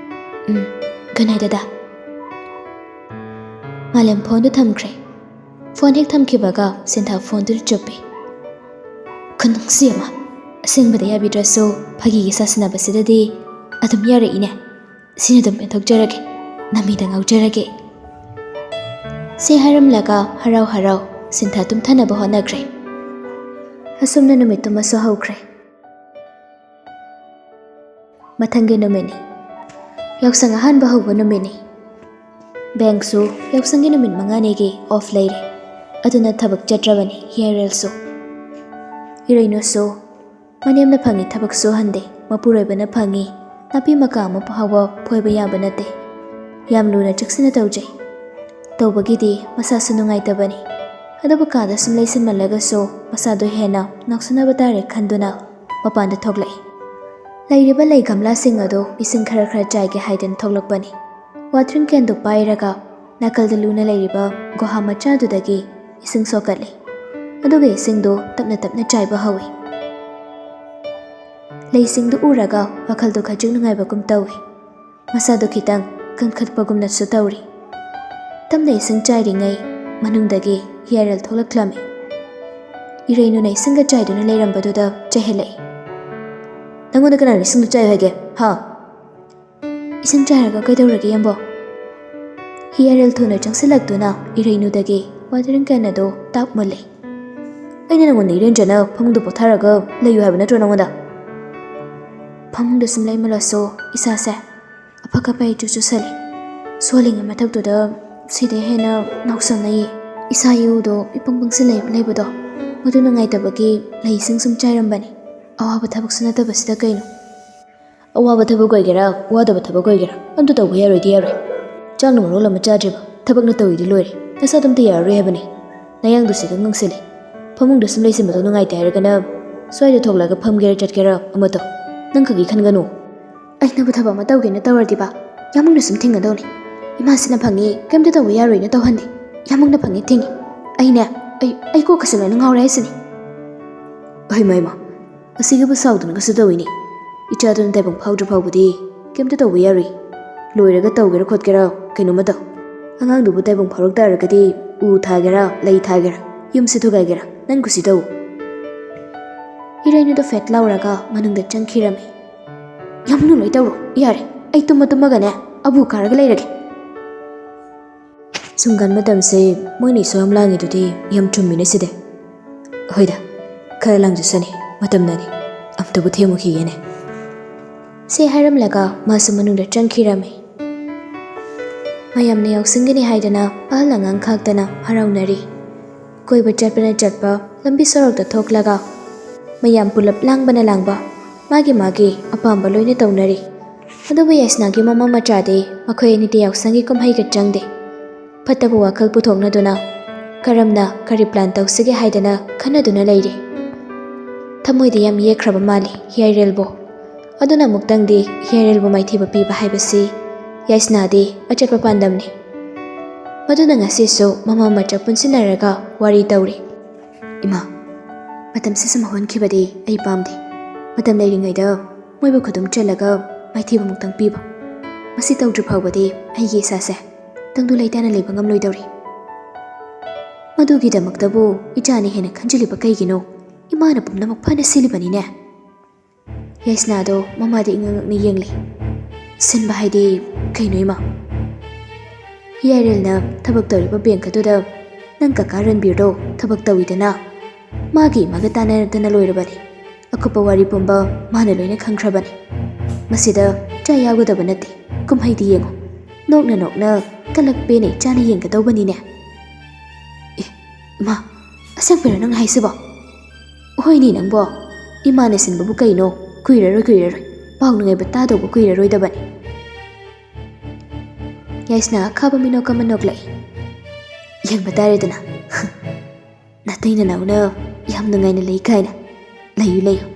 "ꯎꯝ, ꯒꯨꯗ ꯅꯥꯏꯠ, ꯗꯗꯥ꯫" ꯃꯥꯂꯦꯝ ꯐꯣꯟꯗꯨ ꯊꯝꯈ꯭ꯔꯦ꯫ ꯐꯣꯟ ꯍꯦꯛ ꯊꯝꯈꯤꯕꯒ ꯁꯤꯟꯊꯥ ꯐꯣꯟꯗꯨꯗ ꯆꯨꯞꯄꯤ꯫ "ꯈꯨꯅꯨꯡꯁꯤ ꯑꯃ! ꯑꯁꯦꯡꯕꯗ ꯌꯥꯕꯤꯗ꯭ꯔꯁꯨ ꯐꯥꯒꯤꯒꯤ ꯁꯥꯁꯤꯟꯅꯕꯁꯤꯗꯗꯤ ꯑꯗꯨꯝ ꯌꯥꯔꯛꯏꯅꯦ꯫ ꯁꯤꯅ ꯑꯗꯨꯝ ꯄꯦꯟꯊꯣꯛꯆꯔꯒꯦ꯫ ꯅꯃꯤꯗ ꯉꯥꯎꯖꯔꯒꯦ꯫" ꯁꯤ ꯍꯥꯏꯔꯝꯂꯒ ꯍꯔꯥꯎ ꯍꯔꯥꯎ ꯁꯤꯟꯊꯥ ꯇꯨꯝꯊꯅꯕ ꯍꯣꯠꯅꯈ꯭ꯔꯦ꯫ ꯑꯁꯨꯝꯅ ꯅꯨꯃꯤꯠꯇꯨꯃꯁꯨ ꯍꯧꯈ꯭ꯔꯦ꯫ ꯃꯊꯪꯒꯤ ꯅꯨꯃꯤꯠꯅꯤ꯫ ꯌꯥꯎꯁꯪ ꯑꯍꯥꯟꯕ ꯍꯧꯕ ꯅꯨꯃꯤꯠꯅꯤ꯫ ꯕꯦꯡꯛꯁꯨ ꯌꯥꯎꯁꯪꯒꯤ ꯅꯨꯃꯤꯠ ꯃꯉꯥꯅꯤꯒꯤ ꯑꯣꯐ ꯂꯩꯔꯦ꯫ ꯑꯗꯨꯅ ꯊꯕꯛ ꯆꯠꯇ꯭ꯔꯕꯅꯤ ꯍꯤꯌꯥꯔꯦꯜꯁꯨ꯫ ꯏꯔꯩꯅꯨꯁꯨ ꯃꯅꯦꯝꯅ ꯐꯪꯉꯤ ꯊꯕꯛ ꯁꯨꯍꯟꯗꯦ, ꯃꯄꯨꯔꯣꯏꯕꯅ ꯐꯪꯉꯤ ꯅꯥꯄꯤ ꯃꯀꯥ ꯑꯃ ꯐꯥꯎꯕ ꯐꯣꯏꯕ ꯌꯥꯕ ꯅꯠꯇꯦ꯫ ꯌꯥꯝ ꯂꯨꯅ ꯆꯦꯛꯁꯤꯟꯅ ꯇꯧꯖꯩ꯫ ꯇꯧꯕꯒꯤꯗꯤ ꯃꯁꯥꯁꯨ ꯅꯨꯡꯉꯥꯏꯇꯕꯅꯤ꯫ ꯑꯗꯨꯕꯨ ꯀꯥꯗ ꯁꯨꯝ ꯂꯩꯁꯤꯟꯃꯜꯂꯒꯁꯨ ꯃꯁꯥꯗꯣ ꯍꯦꯟꯅ ꯉꯥꯎꯁꯟꯅꯕ ꯇꯥꯔꯦ ꯈꯟꯗꯨꯅ ꯃꯄꯥꯟꯗ ꯊꯣꯛꯂꯛꯏ꯫ ꯂꯩꯔꯤꯕ ꯂꯩ ꯒꯝꯂꯥꯁꯤꯡ ꯑꯗꯨ ꯏꯁꯤꯡ ꯈꯔ ꯈꯔ ꯆꯥꯏꯒꯦ ꯍꯥꯏꯗꯨꯅ ꯊꯣꯛꯂꯛꯄꯅꯤ꯫ ꯋꯥꯇꯔꯤꯡ ꯀꯦꯟꯗꯨ ꯄꯥꯏꯔꯒ ꯅꯥꯀꯜꯗ ꯂꯨꯅ ꯂꯩꯔꯤꯕ ꯒꯨꯍꯥ ꯃꯆꯥꯗꯨꯗꯒꯤ ꯏꯁꯤꯡ ꯁꯣꯛꯀꯠꯂꯤ꯫ ꯑꯗꯨꯒ ꯏꯁꯤꯡꯗꯨ ꯇꯞꯅ ꯇꯞꯅ ꯆꯥꯏꯕ ꯍꯧꯏ꯫ ꯂꯩꯁꯤꯡꯗꯨ ꯎꯔꯒ ꯋꯥꯈꯜꯗꯨ ꯈꯖꯤꯛ ꯅꯨꯡꯉꯥꯏꯕꯒꯨꯝ ꯇꯧꯏ꯫ ꯃꯁꯥꯗꯨ ꯈꯤꯇꯪ ꯀꯟꯈꯠꯄꯒꯨꯝꯅꯁꯨ ꯇꯧꯔꯤ꯫ ꯇꯞꯅ ꯏꯁꯤꯡ ꯆꯥꯏꯔꯤꯉꯩ ꯃꯅꯨꯡꯗꯒꯤ ꯍꯤꯌꯥꯔꯦꯜ ꯊꯣꯛꯂꯛꯂꯝꯃꯤ꯫ ꯏꯔꯩꯅꯨꯅ ꯏꯁꯤꯡꯒ ꯆꯥꯏꯗꯨꯅ ꯂꯩꯔꯝꯕꯗꯨꯗ ꯆꯦꯜꯂꯛꯏ꯫ "ꯅꯪꯉꯣꯟꯗ ꯀꯅꯥꯅ ꯏꯁꯤꯡꯗꯨ ꯆꯥꯏꯌꯨ ꯍꯥꯏꯒꯦ? ꯍꯥ?" "ꯏꯁꯤꯡ ꯆꯥꯏꯔꯒ ꯀꯩꯗꯧꯔꯒꯦ, ꯌꯥꯝꯕꯣ?" ꯍꯤꯌꯥꯔꯦꯜ ꯊꯨꯅ ꯆꯪꯁꯤꯜꯂꯛꯇꯨꯅ ꯏꯔꯩꯅꯨꯗꯒꯤ ꯋꯥꯇꯔꯤꯡ ꯀꯦꯟ ꯑꯗꯨ ꯇꯥꯞ ꯃꯨꯜꯂꯤ꯫ "ꯑꯩꯅ ꯅꯪꯉꯣꯟꯗ ꯏꯔꯦꯟꯖꯅ ꯐꯃꯨꯡꯗ ꯄꯣꯊꯥꯔꯒ ꯂꯩꯌꯨ ꯍꯥꯏꯕ ꯅꯠꯇ꯭ꯔꯣ ꯅꯪꯉꯣꯟꯗ?" ꯐꯃꯨꯡꯗ ꯁꯨꯝ ꯂꯩꯃꯜꯂꯁꯨ ꯏꯁꯥꯁꯦ ꯑꯐꯛ ꯑꯄꯥꯏ ꯆꯨ ꯆꯨꯁꯜꯂꯤ꯫ ꯁꯣꯜꯂꯤꯉꯩ ꯃꯊꯛꯇꯨꯗ ꯁꯤꯗꯩ ꯍꯦꯟꯅ ꯉꯥꯎꯁꯟꯅꯩꯌꯦ꯫ ꯏꯁꯥ ꯏꯎꯗꯣ ꯏꯄꯪ ꯄꯪꯁꯤꯟꯅ ꯂꯩꯕꯗꯣ, ꯃꯗꯨ ꯅꯨꯡꯉꯥꯏꯇꯕꯒꯤ ꯂꯩꯁꯤꯡ ꯁꯨꯝ ꯆꯥꯏꯔꯝꯕꯅꯤ꯫ ꯑꯋꯥꯕ ꯊꯕꯛꯁꯨ ꯅꯠꯇꯕꯁꯤꯗ ꯀꯩꯅꯣ? ꯑꯋꯥꯕ ꯊꯕꯛ ꯑꯣꯏꯒꯦꯔꯥ, ꯋꯥꯗꯕ ꯊꯕꯛ ꯑꯣꯏꯒꯦꯔꯥ, ꯑꯝꯇ ꯇꯧꯕ ꯌꯥꯔꯣꯏꯗꯤ ꯌꯥꯔꯣꯏ꯫ ꯆꯥꯛꯅ ꯃꯔꯣꯜ ꯑꯃ ꯆꯥꯗ꯭ꯔꯤꯕ, ꯊꯕꯛꯅ ꯇꯧꯔꯤꯗꯤ ꯂꯣꯏꯔꯦ꯫ ꯅꯁꯥꯗꯣ ꯑꯝꯇ ꯌꯥꯔꯔꯣꯏ ꯍꯥꯏꯕꯅꯤ꯫ ꯅꯌꯥꯡꯗꯨ ꯁꯤꯒ ꯉꯪꯁꯤꯜꯂꯤ꯫ ꯐꯃꯨꯡꯗ ꯁꯨꯝ ꯂꯩꯁꯤꯟꯕꯗꯣ ꯅꯨꯡꯉꯥꯏꯇꯦ ꯍꯥꯏꯔꯒꯅ ꯁ꯭ꯋꯥꯏꯗ ꯊꯣꯛꯂꯛꯑꯒ ꯐꯝꯒꯦꯔꯥ ꯆꯠꯀꯦꯔꯥ ꯑꯃ ꯇꯧ꯫ ꯅꯪ ꯈꯛꯀꯤ ꯈꯟꯒꯅꯨ꯫ ꯑꯩꯅꯕꯨ ꯊꯕꯛ ꯑꯃ ꯇꯧꯒꯦꯅ ꯇꯧꯔꯗꯤꯕ, ꯌꯥꯝꯃꯨꯡꯅ ꯁꯨꯝ ꯊꯤꯡꯒꯗꯧꯅꯤ꯫ ꯏꯃꯥꯁꯤꯅ ꯐꯪꯉꯤ, ꯀꯩꯝꯇ ꯇꯧꯕ ꯌꯥꯔꯣꯏꯅ ꯇꯧꯍꯟꯅꯤ꯫ ꯌꯥꯝꯃꯨꯡꯅ ꯐꯪꯉꯤ ꯊꯤꯡꯉꯤ꯫ ꯑꯩꯅꯦ, ꯑꯩ, ꯑꯩ ꯀꯣꯛꯀꯁꯦ ꯂꯣꯏꯅ ꯉꯥꯎꯔꯦ ꯍꯥꯏꯁꯤꯅꯤ꯫ ꯍꯩꯃ, ꯍꯩꯃ, ꯑꯁꯤꯒꯤꯕꯨ ꯁꯥꯎꯗꯅꯒꯁꯨ ꯇꯧꯏꯅꯦ꯫ ꯏꯆꯥꯗꯨꯅ ꯇꯥꯏꯕꯪ ꯐꯥꯎꯗ꯭ꯔꯤ ꯐꯥꯎꯕꯗꯤ ꯀꯩꯝꯇ ꯇꯧꯕ ꯌꯥꯔꯣꯏ꯫ ꯂꯣꯏꯔꯒ ꯇꯧꯒꯦꯔꯥ ꯈꯣꯠꯀꯦꯔꯥ ꯀꯩꯅꯣꯝꯃ ꯇꯧ꯫ ꯑꯉꯥꯡꯗꯨꯕꯨ ꯇꯥꯏꯕꯪ ꯐꯥꯎꯔꯛ ꯇꯥꯔꯒꯗꯤ ꯎ ꯊꯥꯒꯦꯔꯥ, ꯂꯩ ꯊꯥꯒꯦꯔꯥ, ꯌꯨꯝꯁꯤ ꯊꯨꯒꯥꯏꯒꯦꯔꯥ, ꯅꯪ ꯀꯨꯁꯤ ꯇꯧ꯫ ꯏꯔꯩꯅꯨꯗꯣ ꯐꯦꯠ ꯂꯥꯎꯔꯒ ꯃꯅꯨꯡꯗ ꯆꯪꯈꯤꯔꯝꯃꯤ꯫ ꯌꯥꯝꯅ ꯂꯣꯏ ꯇꯧꯔꯣ, ꯌꯥꯔꯦ꯫ ꯑꯩ ꯇꯨꯝꯃ ꯇꯨꯝꯃꯒꯅꯦ ꯑꯕꯨ ꯀꯥꯔꯒ ꯂꯩꯔꯒꯦ꯫ ꯁꯨꯡꯒꯥꯟ ꯃꯇꯝꯁꯦ ꯃꯣꯏꯅ ꯏꯁꯧ ꯌꯥꯝ ꯂꯥꯡꯉꯤꯗꯨꯗꯤ ꯌꯥꯝ ꯆꯨꯝꯃꯤꯅꯦ ꯁꯤꯗꯤ꯫ ꯍꯣꯏꯗ, ꯈꯔ ꯂꯥꯡꯖꯁꯅꯤ, ꯃꯇꯝꯅꯅꯤ꯫ ꯑꯝꯇꯕꯨ ꯊꯦꯝꯃꯨꯈꯤꯒꯦꯅꯦ꯫ ꯁꯤ ꯍꯥꯏꯔꯝꯂꯒ ꯃꯥꯁꯨ ꯃꯅꯨꯡꯗ ꯆꯪꯈꯤꯔꯝꯃꯤ꯫ ꯃꯌꯥꯝꯅ ꯌꯥꯎꯁꯪꯒꯅꯤ ꯍꯥꯏꯗꯅ ꯑꯍꯜ ꯑꯉꯥꯡ ꯈꯥꯛꯇꯅ ꯍꯔꯥꯎꯅꯔꯤ꯫ ꯀꯣꯏꯕ ꯆꯠꯄꯅ ꯆꯠꯄ, ꯂꯝꯕꯤ ꯁꯣꯔꯣꯛꯇ ꯊꯣꯛꯂꯒ ꯃꯌꯥꯝ ꯄꯨꯂꯞ ꯂꯥꯡꯕꯅ ꯂꯥꯡꯕ, ꯃꯥꯒꯤ ꯃꯥꯒꯤ ꯑꯄꯥꯝꯕ ꯂꯣꯏꯅ ꯇꯧꯅꯔꯤ꯫ ꯑꯗꯨꯕꯨ ꯌꯥꯏꯁꯅꯥꯒꯤ ꯃꯃꯥ ꯃꯆꯥꯗꯤ ꯃꯈꯣꯏ ꯑꯅꯤꯗꯤ ꯌꯥꯎꯁꯪꯒꯤ ꯀꯨꯝꯍꯩꯒ ꯆꯪꯗꯦ꯫ ꯐꯠꯇꯕ ꯋꯥꯈꯜ ꯄꯨꯊꯣꯛꯅꯗꯨꯅ ꯀꯔꯝꯅ ꯀꯔꯤ plan ꯇꯧꯁꯤꯒꯦ ꯍꯥꯏꯗꯅ ꯈꯟꯅꯗꯨꯅ ꯂꯩꯔꯤ꯫ ꯊꯃꯣꯏꯗꯤ ꯌꯥꯝ ꯌꯦꯛꯈ꯭ꯔꯕ ꯃꯥꯜꯂꯤ ꯍꯤꯌꯥꯏꯔꯦꯜꯕꯨ꯫ ꯑꯗꯨꯅ ꯑꯃꯨꯛꯇꯪꯗꯤ ꯍꯤꯌꯥꯏꯔꯦꯜꯕꯨ ꯃꯥꯏꯊꯤꯕ ꯄꯤꯕ ꯍꯥꯏꯕꯁꯤ ꯌꯥꯏꯁꯅꯥꯗꯤ ꯑꯆꯦꯠꯄ ꯄꯥꯟꯗꯝꯅꯤ꯫ ꯃꯗꯨꯅ ꯉꯁꯤꯁꯨ ꯃꯃꯥ ꯃꯆꯥ ꯄꯨꯟꯁꯤꯟꯅꯔꯒ ꯋꯥꯔꯤ ꯇꯧꯔꯤ꯫ "ꯏꯃꯥ, ꯃꯇꯝꯁꯤ ꯁꯨꯝ ꯍꯧꯍꯟꯈꯤꯕꯗꯤ ꯑꯩ ꯄꯥꯝꯗꯦ꯫ ꯃꯇꯝ ꯂꯩꯔꯤꯉꯩꯗ ꯃꯣꯏꯕꯨ ꯈꯨꯗꯨꯝ ꯆꯜꯂꯒ ꯃꯥꯏꯊꯤꯕ ꯑꯃꯨꯛꯇꯪ ꯄꯤꯕ꯫ ꯃꯁꯤ ꯇꯧꯗ꯭ꯔꯤ ꯐꯥꯎꯕꯗꯤ ꯑꯩꯒꯤ ꯏꯁꯥꯁꯦ ꯇꯪꯗꯨ ꯂꯩꯇꯥꯅ ꯂꯩꯕ ꯉꯝꯂꯣꯏꯗꯧꯔꯤ꯫ ꯃꯗꯨꯒꯤꯗꯃꯛꯇꯕꯨ ꯏꯆꯥꯅ ꯍꯦꯟꯅ ꯈꯟꯖꯤꯜꯂꯤꯕ ꯀꯩꯒꯤꯅꯣ? ꯏꯃꯥꯅ ꯄꯨꯝꯅꯃꯛ ꯐꯅ ꯁꯤꯜꯂꯤꯕꯅꯤꯅꯦ꯫" ꯌꯥꯏꯁꯅꯥꯗꯣ ꯃꯃꯥꯗ ꯏꯉꯛ ꯉꯛꯅ ꯌꯦꯡꯂꯤ꯫ "ꯁꯤꯟꯕ ꯍꯥꯏꯗꯤ ꯀꯩꯅꯣ, ꯏꯃꯥ?" "ꯍꯤꯌꯥꯏꯔꯦꯜꯅ ꯊꯕꯛ ꯇꯧꯔꯤꯕ bank ꯑꯗꯨꯗ ꯅꯪ ꯀꯀꯥ ꯔꯟꯕꯤꯔꯗꯣ ꯊꯕꯛ ꯇꯧꯏꯗꯅ, ꯃꯥꯒꯤ ꯏꯃꯥꯒ ꯇꯥꯟꯅꯗꯅ ꯂꯣꯏꯔꯕꯅꯤ꯫ ꯑꯀꯨꯞꯄ ꯋꯥꯔꯤ ꯄꯨꯝꯕ ꯃꯥꯅ ꯂꯣꯏꯅ ꯈꯪꯈ꯭ꯔꯕꯅꯤ꯫ ꯃꯁꯤꯗ ꯆꯥ ꯌꯥꯎꯒꯗꯕ ꯅꯠꯇꯦ꯫ ꯀꯨꯝꯍꯩꯗꯤ ꯌꯦꯡꯉꯨ, ꯅꯣꯛꯅ ꯅꯣꯛꯅ ꯀꯂꯛ ꯄꯦꯅ ꯏꯆꯥꯅ ꯌꯦꯡꯒꯗꯧꯕꯅꯤꯅꯦ꯫" "ꯑꯦ, ꯏꯃꯥ, ꯑꯁꯦꯡꯕꯩꯔꯣ ꯅꯪ ꯍꯥꯏꯁꯤꯕꯣ?" "ꯍꯣꯏꯅꯦ ꯅꯪꯕꯣ, ꯏꯃꯥꯅ ꯁꯤꯟꯕꯕꯨ ꯀꯩꯅꯣ? ꯀꯨꯏꯔꯔꯣꯏ, ꯀꯨꯏꯔꯔꯣꯏ꯫ ꯄꯥꯎ ꯅꯨꯡꯉꯥꯏꯕ ꯇꯥꯗꯧꯕ ꯀꯨꯏꯔꯔꯣꯏꯗꯕꯅꯤ꯫" ꯌꯥꯏꯁꯅꯥ ꯑꯈꯥꯕ ꯃꯤꯅꯣꯛ ꯑꯃ ꯅꯣꯛꯂꯛꯏ꯫ "ꯌꯦꯡꯕ ꯇꯥꯔꯦꯗꯅ꯫ ꯅꯇꯩ ꯅꯅꯥꯎꯅ ꯌꯥꯝ ꯅꯨꯡꯉꯥꯏꯅ ꯂꯩ ꯀꯥꯏꯅ꯫ ꯂꯩꯌꯨ, ꯂꯩꯌꯨ꯫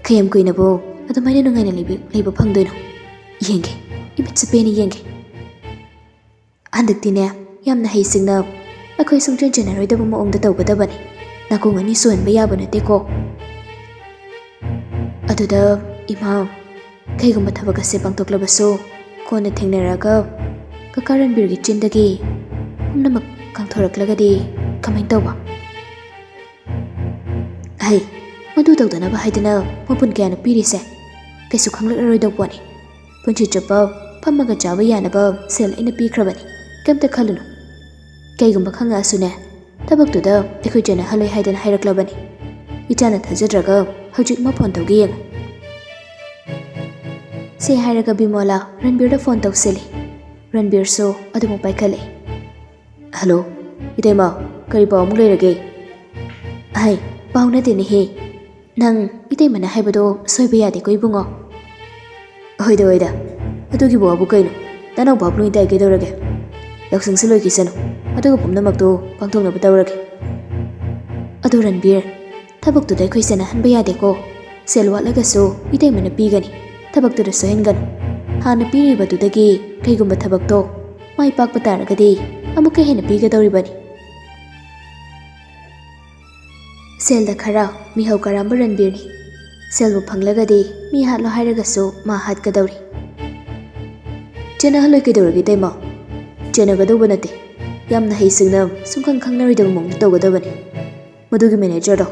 ꯀꯌꯥꯝ ꯀꯨꯏꯅꯕꯨ ꯑꯗꯨꯃꯥꯏꯅ ꯅꯨꯡꯉꯥꯏꯅ ꯂꯩꯕ, ꯂꯩꯕ ꯐꯪꯗꯣꯏꯅꯣ? ꯌꯦꯡꯒꯦ, ꯏꯃꯤꯠꯁꯦ ꯄꯦꯟꯅ ꯌꯦꯡꯒꯦ꯫" ꯍꯟꯗꯛꯇꯤꯅꯦ, ꯌꯥꯝꯅ ꯍꯩꯁꯤꯡꯅ ꯑꯩꯈꯣꯏ ꯁꯨꯡꯆꯦꯟ ꯆꯦꯟꯅꯔꯣꯏꯗꯕ ꯃꯑꯣꯡꯗ ꯇꯧꯒꯗꯕꯅꯤ꯫ ꯅꯥꯀꯣꯡ ꯑꯅꯤ ꯁꯨꯍꯟꯕ ꯌꯥꯕ ꯅꯠꯇꯦꯀꯣ꯫ ꯑꯗꯨꯗ, ꯏꯃꯥ, ꯀꯩꯒꯨꯝꯕ ꯊꯕꯛ ꯑꯁꯦ ꯄꯥꯡꯊꯣꯛꯂꯕꯁꯨ ꯀꯣꯟꯅ ꯊꯦꯡꯅꯔꯒ ꯀꯀꯥ ꯔꯟꯕꯤꯔꯒꯤ ꯆꯤꯟꯗꯒꯤ ꯄꯨꯝꯅꯃꯛ ꯀꯥꯡꯊꯣꯔꯛꯂꯒꯗꯤ ꯀꯃꯥꯏꯅ ꯇꯧꯕ? "ꯍꯩ, ꯃꯗꯨ ꯇꯧꯗꯅꯕ ꯍꯥꯏꯗꯅ ꯃꯄꯨꯟ ꯀꯌꯥꯅ ꯄꯤꯔꯤꯁꯦ? ꯀꯩꯁꯨ ꯈꯪꯂꯛꯂꯔꯣꯏꯗꯧ ꯄꯣꯠꯅꯤ꯫ ꯄꯨꯟꯁꯤ ꯆꯨꯞꯄ ꯐꯝꯃꯒ ꯆꯥꯕ ꯌꯥꯅꯕ ꯁꯦꯜ ꯑꯩꯅ ꯄꯤꯈ꯭ꯔꯕꯅꯤ꯫ ꯀꯩꯝꯇ ꯈꯜꯂꯨꯅꯨ꯫ ꯀꯩꯒꯨꯝꯕ ꯈꯪꯉꯛꯑꯁꯨꯅꯦ, ꯊꯕꯛꯇꯨꯗ ꯑꯩꯈꯣꯏ ꯆꯦꯟꯅꯍꯜꯂꯣꯏ ꯍꯥꯏꯗꯅ ꯍꯥꯏꯔꯛꯂꯕꯅꯤ꯫ ꯏꯆꯥꯅ ꯊꯥꯖꯗ꯭ꯔꯒ ꯍꯧꯖꯤꯛꯃꯛ phone ꯇꯧꯒꯦ ꯌꯦꯡꯉꯨ꯫" ꯁꯤ ꯍꯥꯏꯔꯒ ꯕꯤꯃꯣꯂꯥ ꯔꯟꯕꯤꯔꯗ phone ꯇꯧꯁꯤꯜꯂꯤ꯫ ꯔꯟꯕꯤꯔꯁꯨ ꯑꯗꯨꯃꯛ ꯄꯥꯏꯈꯠꯂꯤ꯫ "Hello, ꯏꯇꯩꯃ, ꯀꯔꯤ ꯄꯥꯎ ꯑꯃꯨꯛ ꯂꯩꯔꯒꯦ? ꯑꯍꯩ, ꯄꯥꯎ ꯅꯠꯇꯦꯅꯦꯍꯦ꯫ ꯅꯪ ꯏꯇꯩꯃꯅ ꯍꯥꯏꯕꯗꯣ ꯁꯣꯏꯕ ꯌꯥꯗꯦꯀꯣ ꯏꯕꯨꯡꯉꯣ꯫ ꯍꯣꯏꯗ ꯍꯣꯏꯗ, ꯑꯗꯨꯒꯤꯕꯨ ꯋꯥꯕꯨ ꯀꯩꯅꯣ? ꯅꯅꯥꯎ ꯚꯥꯕ ꯂꯣꯏ ꯇꯥꯏ ꯀꯩꯗꯧꯔꯒꯦ? ꯌꯥꯎꯁꯪꯁꯨ ꯂꯣꯏꯈꯤꯁꯅꯨ, ꯑꯗꯨꯒ ꯄꯨꯝꯅꯃꯛꯇꯣ ꯄꯥꯡꯊꯣꯛꯅꯕ ꯇꯧꯔꯒꯦ꯫ ꯑꯗꯨ ꯔꯟꯕꯤꯔ, ꯊꯕꯛꯇꯨꯗ ꯑꯩꯈꯣꯏ ꯆꯦꯅꯍꯟꯕ ꯌꯥꯗꯦꯀꯣ꯫ ꯁꯦꯜ ꯋꯥꯠꯂꯒꯁꯨ ꯏꯇꯩꯃꯅ ꯄꯤꯒꯅꯤ, ꯊꯕꯛꯇꯨꯗ ꯁꯣꯏꯍꯟꯒꯅꯨ꯫ ꯍꯥꯟꯅ ꯄꯤꯔꯤꯕꯗꯨꯗꯒꯤ ꯀꯩꯒꯨꯝꯕ ꯊꯕꯛꯇꯣ ꯃꯥꯏ ꯄꯥꯛꯄ ꯇꯥꯔꯒꯗꯤ ꯑꯃꯨꯛꯀ ꯍꯦꯟꯅ ꯄꯤꯒꯗꯧꯔꯤꯕꯅꯤ꯫ ꯁꯦꯜꯗ ꯈꯔ ꯃꯤꯍꯧ ꯀꯔꯝꯕ ꯔꯟꯕꯤꯔꯅꯤ꯫ ꯁꯦꯜꯕꯨ ꯐꯪꯂꯒꯗꯤ ꯃꯤ ꯍꯥꯠꯂꯣ ꯍꯥꯏꯔꯒꯁꯨ ꯃꯥ ꯍꯥꯠꯀꯗꯧꯔꯤ꯫ ꯆꯦꯟꯅꯍꯜꯂꯣꯏ ꯀꯩꯗꯧꯔꯒꯦ ꯏꯇꯩꯃ? ꯆꯦꯟꯅꯒꯗꯧꯕ ꯅꯠꯇꯦ꯫ ꯌꯥꯝꯅ ꯍꯩꯁꯤꯡꯅ ꯁꯨꯡꯈꯪ ꯈꯪꯅꯔꯣꯏꯗꯕ ꯃꯑꯣꯡꯗ ꯇꯧꯒꯗꯕꯅꯤ꯫ ꯃꯗꯨꯒꯤ ꯃꯦꯅꯦꯖꯔꯗꯣ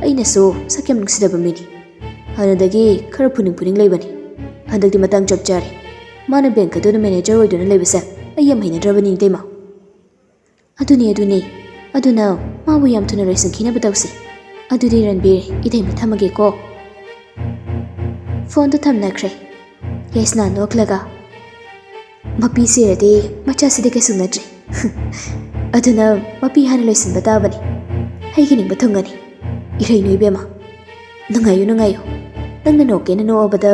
ꯑꯩꯅꯁꯨ ꯁꯛ ꯌꯥꯝ ꯅꯨꯡꯁꯤꯗꯕ ꯃꯤꯅꯤ꯫ ꯍꯥꯟꯅꯗꯒꯤ ꯈꯔ ꯐꯨꯅꯤꯡ ꯐꯨꯅꯤꯡ ꯂꯩꯕꯅꯤ꯫ ꯍꯟꯗꯛꯇꯤ ꯃꯇꯥꯡ ꯆꯞ ꯆꯥꯔꯦ꯫ ꯃꯥꯅ ꯕꯦꯡꯛ ꯑꯗꯨꯗ ꯃꯦꯅꯦꯖꯔ ꯑꯣꯏꯗꯨꯅ ꯂꯩꯕꯁꯦ ꯑꯩ ꯌꯥꯝ ꯍꯩꯅꯗ꯭ꯔꯕꯅꯤ ꯏꯇꯩꯃ꯫ ꯑꯗꯨꯅꯤ, ꯑꯗꯨꯅꯤ꯫ ꯑꯗꯨꯅ ꯃꯥꯕꯨ ꯌꯥꯝ ꯊꯨꯅ ꯂꯣꯏꯁꯤꯟꯈꯤꯅꯕ ꯇꯧꯁꯤ꯫ ꯑꯗꯨꯗꯤ ꯔꯟꯕꯤꯔ, ꯏꯇꯩꯃ ꯊꯝꯃꯒꯦꯀꯣ꯫ ꯐꯣꯟꯗꯨ ꯊꯝꯅꯈ꯭ꯔꯦ꯫ ꯌꯥꯏꯁꯅꯥ ꯅꯣꯛꯂꯒ, "ꯃꯄꯤ ꯁꯤꯔꯗꯤ ꯃꯆꯥꯁꯤꯗꯤ ꯀꯩꯁꯨ ꯅꯠꯇ꯭ꯔꯦ꯫ ꯑꯗꯨꯅ ꯃꯄꯤ ꯍꯥꯟꯅ ꯂꯣꯏꯁꯤꯟꯕ ꯇꯥꯕꯅꯤ꯫ ꯍꯩꯒꯤ ꯅꯤꯡꯕ ꯊꯨꯡꯒꯅꯤ꯫ ꯏꯔꯩ ꯅꯣꯏ ꯏꯕꯦꯝꯃ꯫ ꯅꯨꯡꯉꯥꯏꯌꯨ, ꯅꯨꯡꯉꯥꯏꯌꯨ꯫ ꯅꯪꯅ ꯅꯣꯛꯀꯦꯅ ꯅꯣꯛꯑꯕꯗ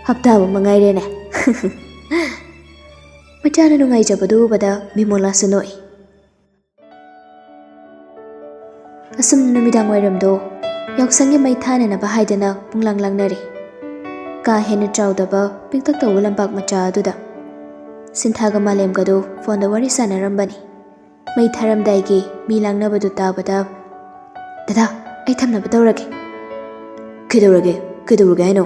ꯍꯞꯇꯥ ꯑꯃ ꯃꯉꯥꯏꯔꯦꯅꯦ꯫" ꯃꯆꯥꯅ ꯅꯨꯡꯉꯥꯏꯖꯕꯗꯨ ꯎꯕꯗ ꯕꯤꯃꯣꯂꯥꯁꯨ ꯅꯣꯛꯏ꯫ ꯑꯁꯨꯝ ꯅꯨꯃꯤꯗꯥꯡ ꯋꯥꯏꯔꯝꯗꯣ ꯌꯥꯎꯁꯪꯒꯤ ꯃꯩ ꯊꯥꯅꯅꯕ ꯍꯥꯏꯗꯅ ꯄꯨꯡꯂꯥꯡ ꯂꯥꯡꯅꯔꯤ꯫ ꯀꯥ ꯍꯦꯟꯅ ꯆꯥꯎꯗꯕ ꯄꯤꯛꯇꯛ ꯇꯧꯕ ꯂꯝꯄꯥꯛ ꯃꯆꯥ ꯑꯗꯨꯗ꯫ ꯁꯤꯟꯊꯥꯒ ꯃꯥꯂꯦꯝꯒꯗꯨ ꯐꯣꯟꯗ ꯋꯥꯔꯤ ꯁꯥꯟꯅꯔꯝꯕꯅꯤ꯫ ꯃꯩ ꯊꯥꯔꯝꯗꯥꯏꯒꯤ ꯃꯤ ꯂꯥꯡꯅꯕꯗꯨ ꯇꯥꯕꯗ, "ꯗꯗꯥ, ꯑꯩ ꯊꯝꯅꯕ ꯇꯧꯔꯒꯦ꯫" "ꯀꯩꯗꯧꯔꯒꯦ? ꯀꯩꯗꯧꯔꯒꯦ ꯍꯥꯏꯅꯣ?"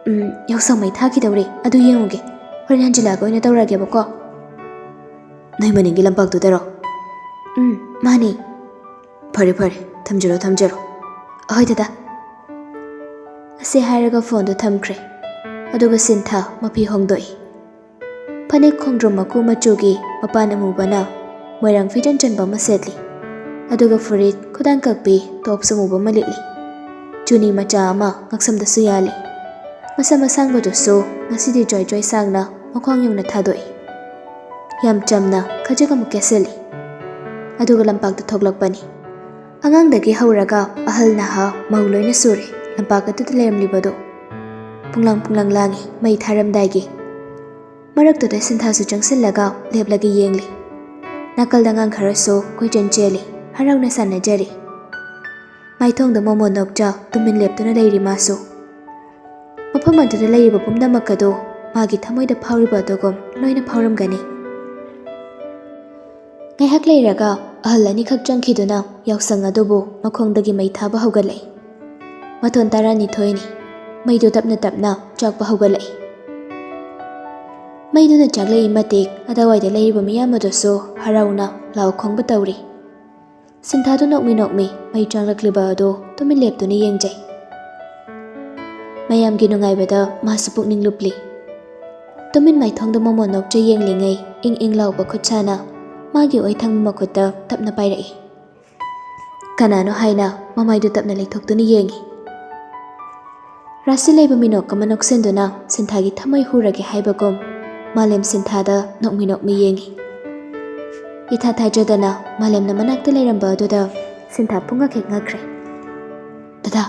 "ꯎꯝ, ꯌꯥꯎꯁꯪ ꯃꯩ ꯊꯥꯈꯤꯗꯧꯔꯦ, ꯑꯗꯨ ꯌꯦꯡꯉꯨꯒꯦ꯫ ꯍꯣꯔꯦꯟ ꯍꯟꯖꯤꯜꯂꯛꯑꯒ ꯑꯣꯏꯅ ꯇꯧꯔꯛꯑꯒꯦꯕꯀꯣ꯫" "ꯅꯣꯏ ꯃꯅꯤꯡꯒꯤ ꯂꯝꯄꯥꯛꯇꯨꯗꯔꯣ?" "ꯎꯝ, ꯃꯥꯅꯤ꯫" "ꯐꯔꯦ, ꯐꯔꯦ, ꯊꯝꯖꯔꯣ, ꯊꯝꯖꯔꯣ꯫" "ꯑꯍꯣꯏ ꯗꯗꯥ꯫" ꯑꯁꯤ ꯍꯥꯏꯔꯒ ꯐꯣꯟꯗꯨ ꯊꯝꯈ꯭ꯔꯦ꯫ ꯑꯗꯨꯒ ꯁꯤꯟꯊꯥ ꯃꯐꯤ ꯍꯣꯡꯗꯣꯛꯏ꯫ ꯐꯅꯦꯛ ꯈꯣꯡꯗ꯭ꯔꯨꯝ ꯃꯀꯨ ꯃꯆꯨꯒꯤ ꯃꯄꯥꯟ ꯑꯃꯨꯕꯅ ꯃꯣꯏꯔꯥꯡ ꯐꯤꯖꯟ ꯆꯟꯕ ꯑꯃ ꯁꯦꯠꯂꯤ꯫ ꯑꯗꯨꯒ ꯐꯨꯔꯤꯠ ꯈꯨꯗꯥꯡ ꯀꯛꯄꯤ ꯇꯣꯞꯁ ꯑꯃꯨꯕ ꯑꯃ ꯂꯤꯠꯂꯤ꯫ ꯆꯨꯅꯤ ꯃꯆꯥ ꯑꯃ ꯉꯛꯁꯝꯗꯁꯨ ꯌꯥꯜꯂꯤ꯫ ꯃꯁꯝ ꯑꯁꯥꯡꯕꯗꯨꯁꯨ ꯉꯁꯤꯗꯤ ꯖ꯭ꯋꯥꯏ ꯖ꯭ꯋꯥꯏ ꯁꯥꯡꯅ ꯃꯈ꯭ꯋꯥꯡ ꯌꯧꯅ ꯊꯥꯗꯣꯛꯏ꯫ ꯌꯥꯝ ꯆꯝꯅ ꯈꯖꯤꯛ ꯑꯃꯨꯛ ꯀꯦꯁꯤꯜꯂꯤ꯫ ꯑꯗꯨꯒ ꯂꯝꯄꯥꯛꯇ ꯊꯣꯛꯂꯛꯄꯅꯤ꯫ ꯑꯉꯥꯡꯗꯒꯤ ꯍꯧꯔꯒ ꯑꯍꯜ ꯅꯍꯥ ꯃꯧ ꯂꯣꯏꯅ ꯁꯨꯔꯦ ꯂꯝꯄꯥꯛ ꯑꯗꯨꯗ ꯂꯩꯔꯝꯂꯤꯕꯗꯨ꯫ ꯄꯨꯡꯂꯥꯡ ꯄꯨꯡꯂꯥꯡ ꯂꯥꯡꯉꯤ ꯃꯩ ꯊꯥꯔꯝꯗꯥꯏꯒꯤ꯫ ꯃꯔꯛꯇꯨꯗ ꯁꯤꯟꯊꯥꯁꯨ ꯆꯪꯁꯤꯜꯂꯒ ꯂꯦꯞꯂꯒ ꯌꯦꯡꯂꯤ꯫ ꯅꯥꯀꯜꯗ ꯑꯉꯥꯡ ꯈꯔꯁꯨ ꯀꯣꯏꯆꯦꯟ ꯆꯦꯜꯂꯤ, ꯍꯔꯥꯎꯅ ꯁꯥꯟꯅꯖꯔꯤ꯫ ꯃꯥꯏꯊꯣꯡꯗ ꯃꯣꯃꯣꯟ ꯅꯣꯛꯆ ꯇꯨꯃꯤꯟ ꯂꯦꯞꯇꯨꯅ ꯂꯩꯔꯤ ꯃꯥꯁꯨ꯫ ꯃꯐꯝ ꯑꯗꯨꯗ ꯂꯩꯔꯤꯕ ꯄꯨꯝꯅꯃꯛ ꯑꯗꯨ ꯃꯥꯒꯤ ꯊꯃꯣꯏꯗ ꯐꯥꯎꯔꯤꯕ ꯑꯗꯨꯒꯨꯝ ꯂꯣꯏꯅ ꯐꯥꯎꯔꯝꯒꯅꯤ꯫ ꯉꯥꯏꯍꯥꯛ ꯂꯩꯔꯒ ꯑꯍꯜ ꯑꯅꯤꯈꯛ ꯆꯪꯈꯤꯗꯨꯅ ꯌꯥꯎꯁꯪ ꯑꯗꯨꯕꯨ ꯃꯈꯣꯡꯗꯒꯤ ꯃꯩ ꯊꯥꯕ ꯍꯧꯒꯠꯂꯛꯏ꯫ ꯃꯊꯣꯟ ꯇꯔꯥꯅꯤꯊꯣꯏꯅꯤ꯫ ꯃꯩꯗꯨ ꯇꯞꯅ ꯇꯞꯅ ꯆꯥꯛꯄ ꯍꯧꯒꯠꯂꯛꯏ꯫ ꯃꯩꯗꯨꯅ ꯆꯥꯛꯂꯛꯏ ꯃꯇꯤꯛ ꯑꯗꯨꯋꯥꯏꯗ ꯂꯩꯔꯤꯕ ꯃꯤꯌꯥꯝ ꯑꯗꯨꯁꯨ ꯍꯔꯥꯎꯅ ꯂꯥꯎ ꯈꯣꯡꯕ ꯇꯧꯔꯤ꯫ ꯁꯤꯟꯊꯥꯗꯨ ꯅꯣꯛꯃꯤ ꯅꯣꯛꯃꯤ ꯃꯩ ꯆꯥꯛꯂꯛꯂꯤꯕ ꯑꯗꯨ ꯇꯨꯃꯤꯟ ꯂꯦꯞꯇꯨꯅ ꯌꯦꯡꯖꯩ꯫ ꯃꯌꯥꯝꯒꯤ ꯅꯨꯡꯉꯥꯏꯕꯗ ꯃꯥꯁꯨ ꯄꯨꯛꯅꯤꯡ ꯂꯨꯞꯂꯤ꯫ ꯇꯨꯃꯤꯟ ꯃꯥꯏꯊꯣꯡꯗ ꯃꯣꯃꯣꯟ ꯅꯣꯛꯆ ꯌꯦꯡꯂꯤꯉꯩ ꯏꯪ ꯏꯪ ꯂꯥꯎꯕ ꯈꯨꯠꯁꯥꯅ ꯃꯥꯒꯤ ꯑꯣꯏꯊꯪꯕ ꯃꯈꯨꯠꯇ ꯇꯞꯅ ꯄꯥꯏꯔꯛꯏ꯫ ꯀꯅꯥꯅꯣ ꯍꯥꯏꯅ ꯃꯃꯥꯏꯗꯨ ꯇꯞꯅ ꯂꯩꯊꯣꯛꯇꯨꯅ ꯌꯦꯡꯉꯤ꯫ ꯔꯥꯁꯤ ꯂꯩꯕ ꯃꯤꯅꯣꯛ ꯑꯃ ꯅꯣꯛꯁꯤꯟꯗꯨꯅ ꯁꯤꯟꯊꯥꯒꯤ ꯊꯃꯣꯏ ꯍꯨꯔꯒꯦ ꯍꯥꯏꯕꯒꯨꯝ ꯃꯥꯂꯦꯝ ꯁꯤꯟꯊꯥꯗ ꯅꯣꯛꯃꯤ ꯅꯣꯛꯃꯤ ꯌꯦꯡꯉꯤ꯫ ꯏꯊꯥ ꯊꯥꯖꯗꯅ ꯃꯥꯂꯦꯝꯅ ꯃꯅꯥꯛꯇ ꯂꯩꯔꯝꯕ ꯑꯗꯨꯗ ꯁꯤꯟꯊꯥ ꯄꯨꯡꯉꯛ ꯍꯦꯛ ꯉꯛꯈ꯭ꯔꯦ꯫ "ꯗꯗꯥ!"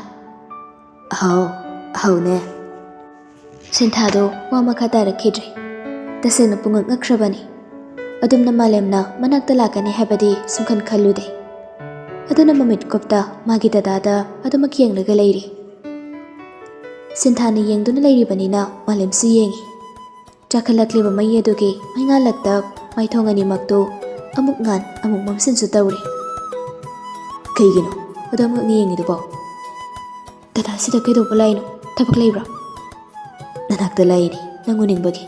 "ꯑꯍꯧ, ꯑꯍꯧꯅꯦ꯫" ꯁꯤꯟꯊꯥꯗꯣ ꯋꯥ ꯃꯈꯥ ꯇꯥꯔꯛꯈꯤꯗ꯭ꯔꯦ꯫ ꯇꯁꯦꯡꯅ ꯄꯨꯡꯉꯛ ꯉꯛꯈ꯭ꯔꯕꯅꯤ꯫ ꯑꯗꯨꯝꯅ ꯃꯥꯂꯦꯝꯅ ꯃꯅꯥꯛꯇ ꯂꯥꯛꯀꯅꯤ ꯍꯥꯏꯕꯗꯤ ꯁꯨꯡꯈꯟ ꯈꯜꯂꯨꯗꯦ꯫ ꯑꯗꯨꯅ ꯃꯃꯤꯠ ꯀꯨꯞꯇ ꯃꯥꯒꯤ ꯗꯗꯥꯗ ꯑꯗꯨꯃꯛ ꯌꯦꯡꯂꯒ ꯂꯩꯔꯤ꯫ ꯁꯤꯟꯊꯥꯅ ꯌꯦꯡꯗꯨꯅ ꯂꯩꯔꯤꯕꯅꯤꯅ ꯃꯥꯂꯦꯝꯁꯨ ꯌꯦꯡꯉꯤ꯫ ꯆꯥꯛꯈꯠꯂꯛꯂꯤꯕ ꯃꯩ ꯑꯗꯨꯒꯤ ꯃꯩꯉꯥꯜꯂꯛꯇ ꯃꯥꯏꯊꯣꯡ ꯑꯅꯤꯃꯛꯇꯨ ꯑꯃꯨꯛ ꯉꯥꯟ ꯑꯃꯨꯛ ꯃꯝꯁꯤꯟꯁꯨ ꯇꯧꯔꯤ꯫ "ꯀꯩꯒꯤꯅꯣ ꯑꯗꯨꯃꯛꯅ ꯌꯦꯡꯉꯤꯗꯨꯕꯣ? ꯗꯗꯥ, ꯁꯤꯗ ꯀꯩꯗꯧꯕ ꯂꯥꯛꯏꯅꯣ? ꯊꯕꯛ ꯂꯩꯕ꯭ꯔꯣ?" "ꯅꯅꯥꯛꯇ ꯂꯥꯛꯏꯅꯤ, ꯅꯪ ꯎꯅꯤꯡꯕꯒꯤ꯫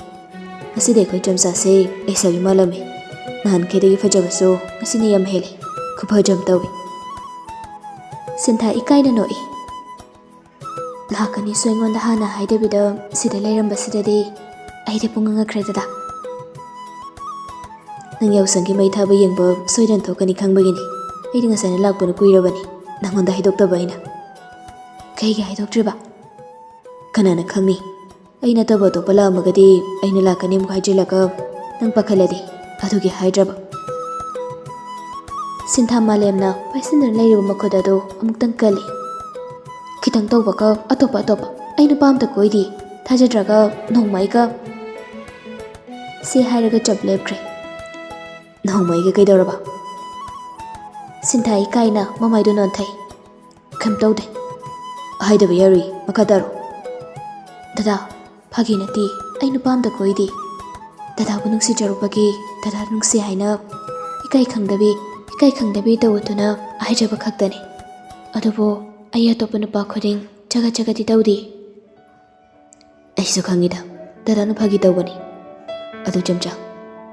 ꯉꯁꯤꯗꯤ ꯑꯩꯈꯣꯏ ꯆꯝꯆꯥꯁꯦ ꯂꯩꯁꯥꯕꯤ ꯃꯥꯜꯂꯝꯃꯤ꯫ ꯅꯍꯥꯟꯈꯩꯗꯒꯤ ꯐꯖꯕꯁꯨ ꯉꯁꯤꯅ ꯌꯥꯝ ꯍꯦꯜꯂꯤ꯫ ꯈꯨꯐꯖ ꯑꯃ ꯇꯧꯏ꯫" ꯁꯤꯟꯊꯥ ꯏꯀꯥꯏꯅ ꯅꯣꯛꯏ꯫ "ꯂꯥꯛꯀꯅꯤꯁꯨ ꯑꯩꯉꯣꯟꯗ ꯍꯥꯟꯅ ꯍꯥꯏꯗꯕꯤꯗ ꯁꯤꯗ ꯂꯩꯔꯝꯕꯁꯤꯗꯗꯤ ꯑꯩꯗꯤ ꯄꯨꯡꯉꯛ ꯉꯛꯈ꯭ꯔꯦ ꯗꯗꯥ꯫" "ꯅꯪ ꯌꯥꯎꯁꯪꯒꯤ ꯃꯩ ꯊꯥꯕ ꯌꯦꯡꯕ ꯁꯣꯏꯗꯅ ꯊꯣꯛꯀꯅꯤ ꯈꯪꯕꯒꯤꯅꯤ꯫ ꯑꯩꯗꯤ ꯉꯁꯥꯏꯅ ꯂꯥꯛꯄꯅ ꯀꯨꯏꯔꯕꯅꯤ, ꯅꯪꯉꯣꯟꯗ ꯍꯥꯏꯗꯣꯛꯇꯕ ꯑꯩꯅ꯫" "ꯀꯩꯒꯤ ꯍꯥꯏꯗꯣꯛꯇ꯭ꯔꯤꯕ?" "ꯀꯅꯥꯅ ꯈꯪꯅꯤ? ꯑꯩ ꯅꯠꯇꯕ ꯑꯇꯣꯞꯄ ꯂꯥꯛꯑꯝꯃꯒꯗꯤ ꯑꯩꯅ ꯂꯥꯛꯀꯅꯤ ꯑꯃꯨꯛ ꯍꯥꯏꯖꯤꯜꯂꯒ ꯅꯪ ꯄꯥꯈꯠꯂꯗꯤ, ꯑꯗꯨꯒꯤ ꯍꯥꯏꯗ꯭ꯔꯕ꯫" ꯁꯤꯟꯊꯥ ꯃꯥꯂꯦꯝꯅ ꯄꯥꯏꯁꯤꯟꯗꯨꯅ ꯂꯩꯔꯤꯕ ꯃꯈꯨꯠ ꯑꯗꯨ ꯑꯃꯨꯛꯇꯪ ꯀꯜꯂꯤ꯫ "ꯈꯤꯇꯪ ꯇꯧꯕꯒ ꯑꯇꯣꯞꯄ ꯑꯇꯣꯞꯄ, ꯑꯩ ꯅꯨꯄꯥ ꯑꯝꯇ ꯀꯣꯏꯗꯦ, ꯊꯥꯖꯗ꯭ꯔꯒ ꯅꯣꯡꯃ ꯑꯩꯒ" ꯁꯤ ꯍꯥꯏꯔꯒ ꯆꯞ ꯂꯦꯞꯈ꯭ꯔꯦ꯫ "ꯅꯣꯡꯃ ꯑꯩꯒ ꯀꯩꯗꯧꯔꯕ?" ꯁꯤꯟꯊꯥ ꯏꯀꯥꯏꯅ ꯃꯃꯥꯏꯗꯨ ꯅꯣꯟꯊꯩ꯫ "ꯀꯩꯝ ꯇꯧꯗꯦ꯫ ꯍꯥꯏꯗꯕ ꯌꯥꯔꯣꯏ, ꯃꯈꯥ ꯇꯥꯔꯣ꯫" "ꯗꯗꯥ, ꯐꯥꯒꯤ ꯅꯠꯇꯦ, ꯑꯩ ꯅꯨꯄꯥ ꯑꯝꯇ ꯀꯣꯏꯗꯦ꯫ ꯗꯗꯥꯕꯨ ꯅꯨꯡꯁꯤꯖꯔꯨꯕꯒꯤ, ꯗꯗꯥ ꯅꯨꯡꯁꯤ ꯍꯥꯏꯅ ꯏꯀꯥꯏ ꯈꯪꯗꯕꯤ, ꯏꯀꯥꯏ ꯈꯪꯗꯕꯤ ꯇꯧꯕꯗꯨꯅ ꯍꯥꯏꯖꯕ ꯈꯛꯇꯅꯤ꯫ ꯑꯗꯨꯕꯨ ꯑꯩ ꯑꯇꯣꯞꯄ ꯅꯨꯄꯥ ꯈꯨꯗꯤꯡ ꯆꯒꯠ ꯆꯒꯠꯇꯤ ꯇꯧꯗꯦ꯫" "ꯑꯩꯁꯨ ꯈꯪꯉꯤꯗ, ꯗꯗꯥꯅ ꯐꯥꯒꯤ ꯇꯧꯕꯅꯤ꯫ ꯑꯗꯨ ꯆꯝꯆꯥ,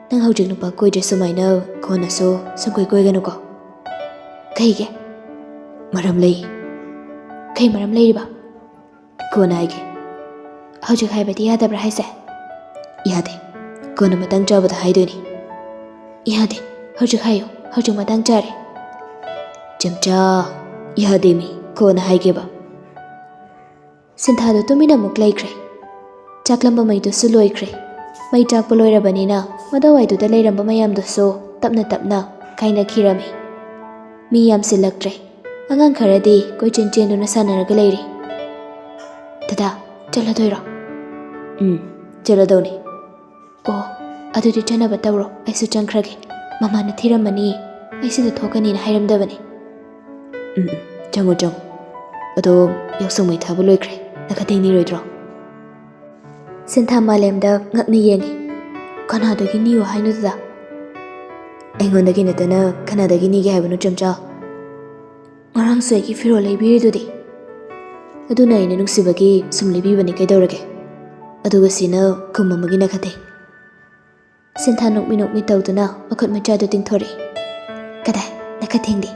ꯅꯪ ꯍꯧꯖꯤꯛ ꯅꯨꯄꯥ ꯀꯣꯏꯗ꯭ꯔꯦ ꯁꯨꯃꯥꯏꯅ ꯀꯣꯟꯅꯁꯨ ꯁꯨꯡꯀꯣꯏ ꯀꯣꯏꯒꯅꯨꯀꯣ꯫" "ꯀꯩꯒꯤ?" "ꯃꯔꯝ ꯂꯩ꯫" "ꯀꯩ ꯃꯔꯝ ꯂꯩꯔꯤꯕ?" "ꯀꯣꯟꯅ ꯍꯥꯏꯒꯦ꯫" "ꯍꯧꯖꯤꯛ ꯍꯥꯏꯕꯗꯤ ꯌꯥꯗꯕ꯭ꯔꯥ ꯍꯥꯏꯁꯦ?" "ꯌꯥꯗꯦ, ꯀꯣꯟꯅ ꯃꯇꯥꯡ ꯆꯥꯕꯗ ꯍꯥꯏꯗꯣꯏꯅꯤ꯫" "ꯌꯥꯗꯦ, ꯍꯧꯖꯤꯛ ꯍꯥꯏꯌꯨ, ꯍꯧꯖꯤꯛ ꯃꯇꯥꯡ ꯆꯥꯔꯦ꯫" "ꯆꯝꯆꯥ, ꯌꯥꯗꯦꯃꯤ, ꯀꯣꯟꯅ ꯍꯥꯏꯒꯦꯕ꯫" ꯁꯤꯟꯊꯥꯗꯣ ꯇꯨꯃꯤꯟꯅ ꯑꯃꯨꯛ ꯂꯩꯈ꯭ꯔꯦ꯫ ꯆꯥꯛꯂꯝꯕ ꯃꯩꯗꯨꯁꯨ ꯂꯣꯏꯈ꯭ꯔꯦ꯫ ꯃꯩ ꯆꯥꯛꯄ ꯂꯣꯏꯔꯕꯅꯤꯅ ꯃꯗꯋꯥꯏꯗꯨꯗ ꯂꯩꯔꯝꯕ ꯃꯌꯥꯝꯗꯨꯁꯨ ꯇꯞꯅ ꯇꯞꯅ ꯀꯥꯏꯅꯈꯤꯔꯝꯃꯤ꯫ ꯃꯤ ꯌꯥꯝꯁꯤꯜꯂꯛꯇ꯭ꯔꯦ꯫ ꯑꯉꯥꯡ ꯈꯔꯗꯤ ꯀꯣꯏꯆꯦꯟ ꯆꯦꯟꯗꯨꯅ ꯁꯥꯟꯅꯔꯒ ꯂꯩꯔꯤ꯫ "ꯗꯗꯥ, ꯆꯠꯂꯗꯣꯏꯔꯣ?" "ꯎꯝ, ꯆꯠꯂꯗꯧꯅꯤ꯫" "ꯑꯣ, ꯑꯗꯨꯗꯤ ꯆꯠꯅꯕ ꯇꯧꯔꯣ, ꯑꯩꯁꯨ ꯆꯪꯈ꯭ꯔꯒꯦ꯫ ꯃꯃꯥꯅ ꯊꯤꯔꯝꯃꯅꯤ, ꯑꯩ ꯁꯤꯗ ꯊꯣꯛꯀꯅꯤꯅ ꯍꯥꯏꯔꯝꯗꯕꯅꯤ꯫" "ꯎꯝ, ꯎꯝ, ꯆꯪꯉꯣ, ꯆꯪꯉꯣ꯫ ꯑꯗꯣ ꯌꯥꯎꯁꯪ ꯃꯩ ꯊꯥꯕ ꯂꯣꯏꯈ꯭ꯔꯦ, ꯅꯈꯥ ꯊꯦꯡꯅꯤꯔꯣꯏꯗ꯭ꯔꯣ?" ꯁꯤꯟꯊꯥ ꯃꯥꯂꯦꯝꯗ ꯉꯛꯅ ꯌꯦꯡꯉꯤ꯫ "ꯀꯅꯥꯗꯒꯤ ꯅꯤꯌꯨ ꯍꯥꯏꯅꯣ ꯗꯗꯥ?" "ꯑꯩꯉꯣꯟꯗꯒꯤ ꯅꯠꯇꯅ ꯀꯅꯥꯗꯒꯤ ꯅꯤꯒꯦ ꯍꯥꯏꯕꯅꯣ ꯆꯝꯆꯥ? ꯉꯔꯥꯡꯁꯨ ꯑꯩꯒꯤ ꯐꯤꯔꯣꯜ ꯂꯩꯕꯤꯔꯤꯗꯨꯗꯤ꯫ ꯑꯗꯨꯅ ꯑꯩꯅ ꯅꯨꯡꯁꯤꯕꯒꯤ ꯁꯨꯝ ꯂꯩꯕꯤꯕꯅꯤ, ꯀꯩꯗꯧꯔꯒꯦ? ꯑꯗꯨꯒ ꯁꯤꯅ ꯀꯨꯝ ꯑꯃꯒꯤ ꯅꯈꯥ ꯊꯦꯡ꯫" ꯁꯤꯟꯊꯥ ꯅꯣꯛꯃꯤ ꯅꯣꯛꯃꯤ ꯇꯧꯗꯨꯅ ꯃꯈꯨꯠ ꯃꯆꯥꯗꯨ ꯇꯤꯡꯊꯣꯔꯛꯏ꯫ "ꯀꯗꯥꯏ, ꯅꯈꯥ ꯊꯦꯡꯗꯤ?"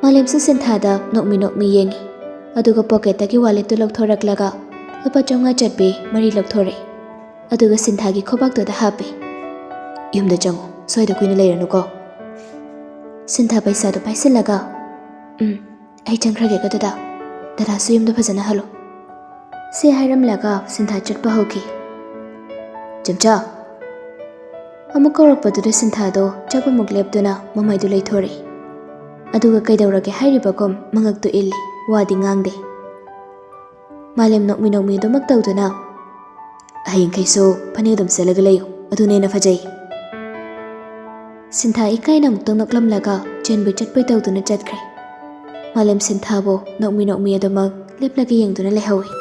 ꯃꯥꯂꯦꯝꯁꯨ ꯁꯤꯟꯊꯥꯗ ꯅꯣꯛꯃꯤ ꯅꯣꯛꯃꯤ ꯌꯦꯡꯉꯤ꯫ ꯑꯗꯨꯒ ꯄꯣꯀꯦꯠꯇꯒꯤ ꯋꯥꯂꯦꯠꯇꯨ ꯂꯧꯊꯣꯔꯛꯂꯒ ꯂꯨꯄꯥ ꯆꯥꯝꯃꯉꯥ ꯆꯠꯄꯤ ꯃꯔꯤ ꯂꯧꯊꯣꯔꯛꯏ꯫ ꯑꯗꯨꯒ ꯁꯤꯟꯊꯥꯒꯤ ꯈꯣꯕꯥꯛꯇꯨꯗ ꯍꯥꯞꯄꯤ꯫ "ꯌꯨꯝꯗ ꯆꯪꯉꯨ, ꯁ꯭ꯋꯥꯏꯗ ꯀꯨꯏꯅ ꯂꯩꯔꯅꯨꯀꯣ꯫" ꯁꯤꯟꯊꯥ ꯄꯩꯁꯥꯗꯨ ꯄꯥꯏꯁꯤꯜꯂꯒ, "ꯎꯝ, ꯑꯩ ꯆꯪꯈ꯭ꯔꯒꯦꯀꯣ ꯗꯗꯥ꯫ ꯗꯗꯥꯁꯨ ꯌꯨꯝꯗ ꯐꯖꯅ ꯍꯜꯂꯨ꯫" ꯁꯤ ꯍꯥꯏꯔꯝꯂꯒ ꯁꯤꯟꯊꯥ ꯆꯠꯄ ꯍꯧꯈꯤ꯫ "ꯆꯝꯆꯥ!" ꯑꯃꯨꯛ ꯀꯧꯔꯛꯄꯗꯨꯗ ꯁꯤꯟꯊꯥꯗꯣ ꯆꯞ ꯑꯃꯨꯛ ꯂꯦꯞꯇꯨꯅ ꯃꯃꯥꯏꯗꯨ ꯂꯩꯊꯣꯔꯛꯏ꯫ ꯑꯗꯨꯒ ꯀꯩꯗꯧꯔꯒꯦ ꯍꯥꯏꯔꯤꯕꯒꯨꯝ ꯃꯉꯛꯇꯨ ꯏꯜꯂꯤ, ꯋꯥꯗꯤ ꯉꯥꯡꯗꯦ꯫ ꯃꯥꯂꯦꯝ ꯅꯣꯛꯃꯤ ꯅꯣꯛꯃꯤ ꯑꯗꯨꯃꯛ ꯇꯧꯗꯨꯅ, "ꯍꯌꯦꯡꯈꯩꯁꯨ ꯐꯅꯦꯛ ꯑꯗꯨꯝ ꯁꯦꯠꯂꯒ ꯂꯩꯌꯨ, ꯑꯗꯨꯅ ꯍꯦꯟꯅ ꯐꯖꯩ꯫" ꯁꯤꯟꯊꯥ ꯏꯀꯥꯏꯅ ꯑꯃꯨꯛꯇꯪ ꯅꯣꯛꯂꯝꯂꯒ ꯆꯦꯟꯕꯣꯏ ꯆꯠꯄꯣꯏ ꯇꯧꯗꯨꯅ ꯆꯠꯈ꯭ꯔꯦ꯫ ꯃꯥꯂꯦꯝ ꯁꯤꯟꯊꯥꯕꯨ ꯅꯣꯛꯃꯤ ꯅꯣꯛꯃꯤ ꯑꯗꯨꯃꯛ ꯂꯦꯞꯂꯒ ꯌꯦꯡꯗꯨꯅ ꯂꯩꯍꯧꯏ꯫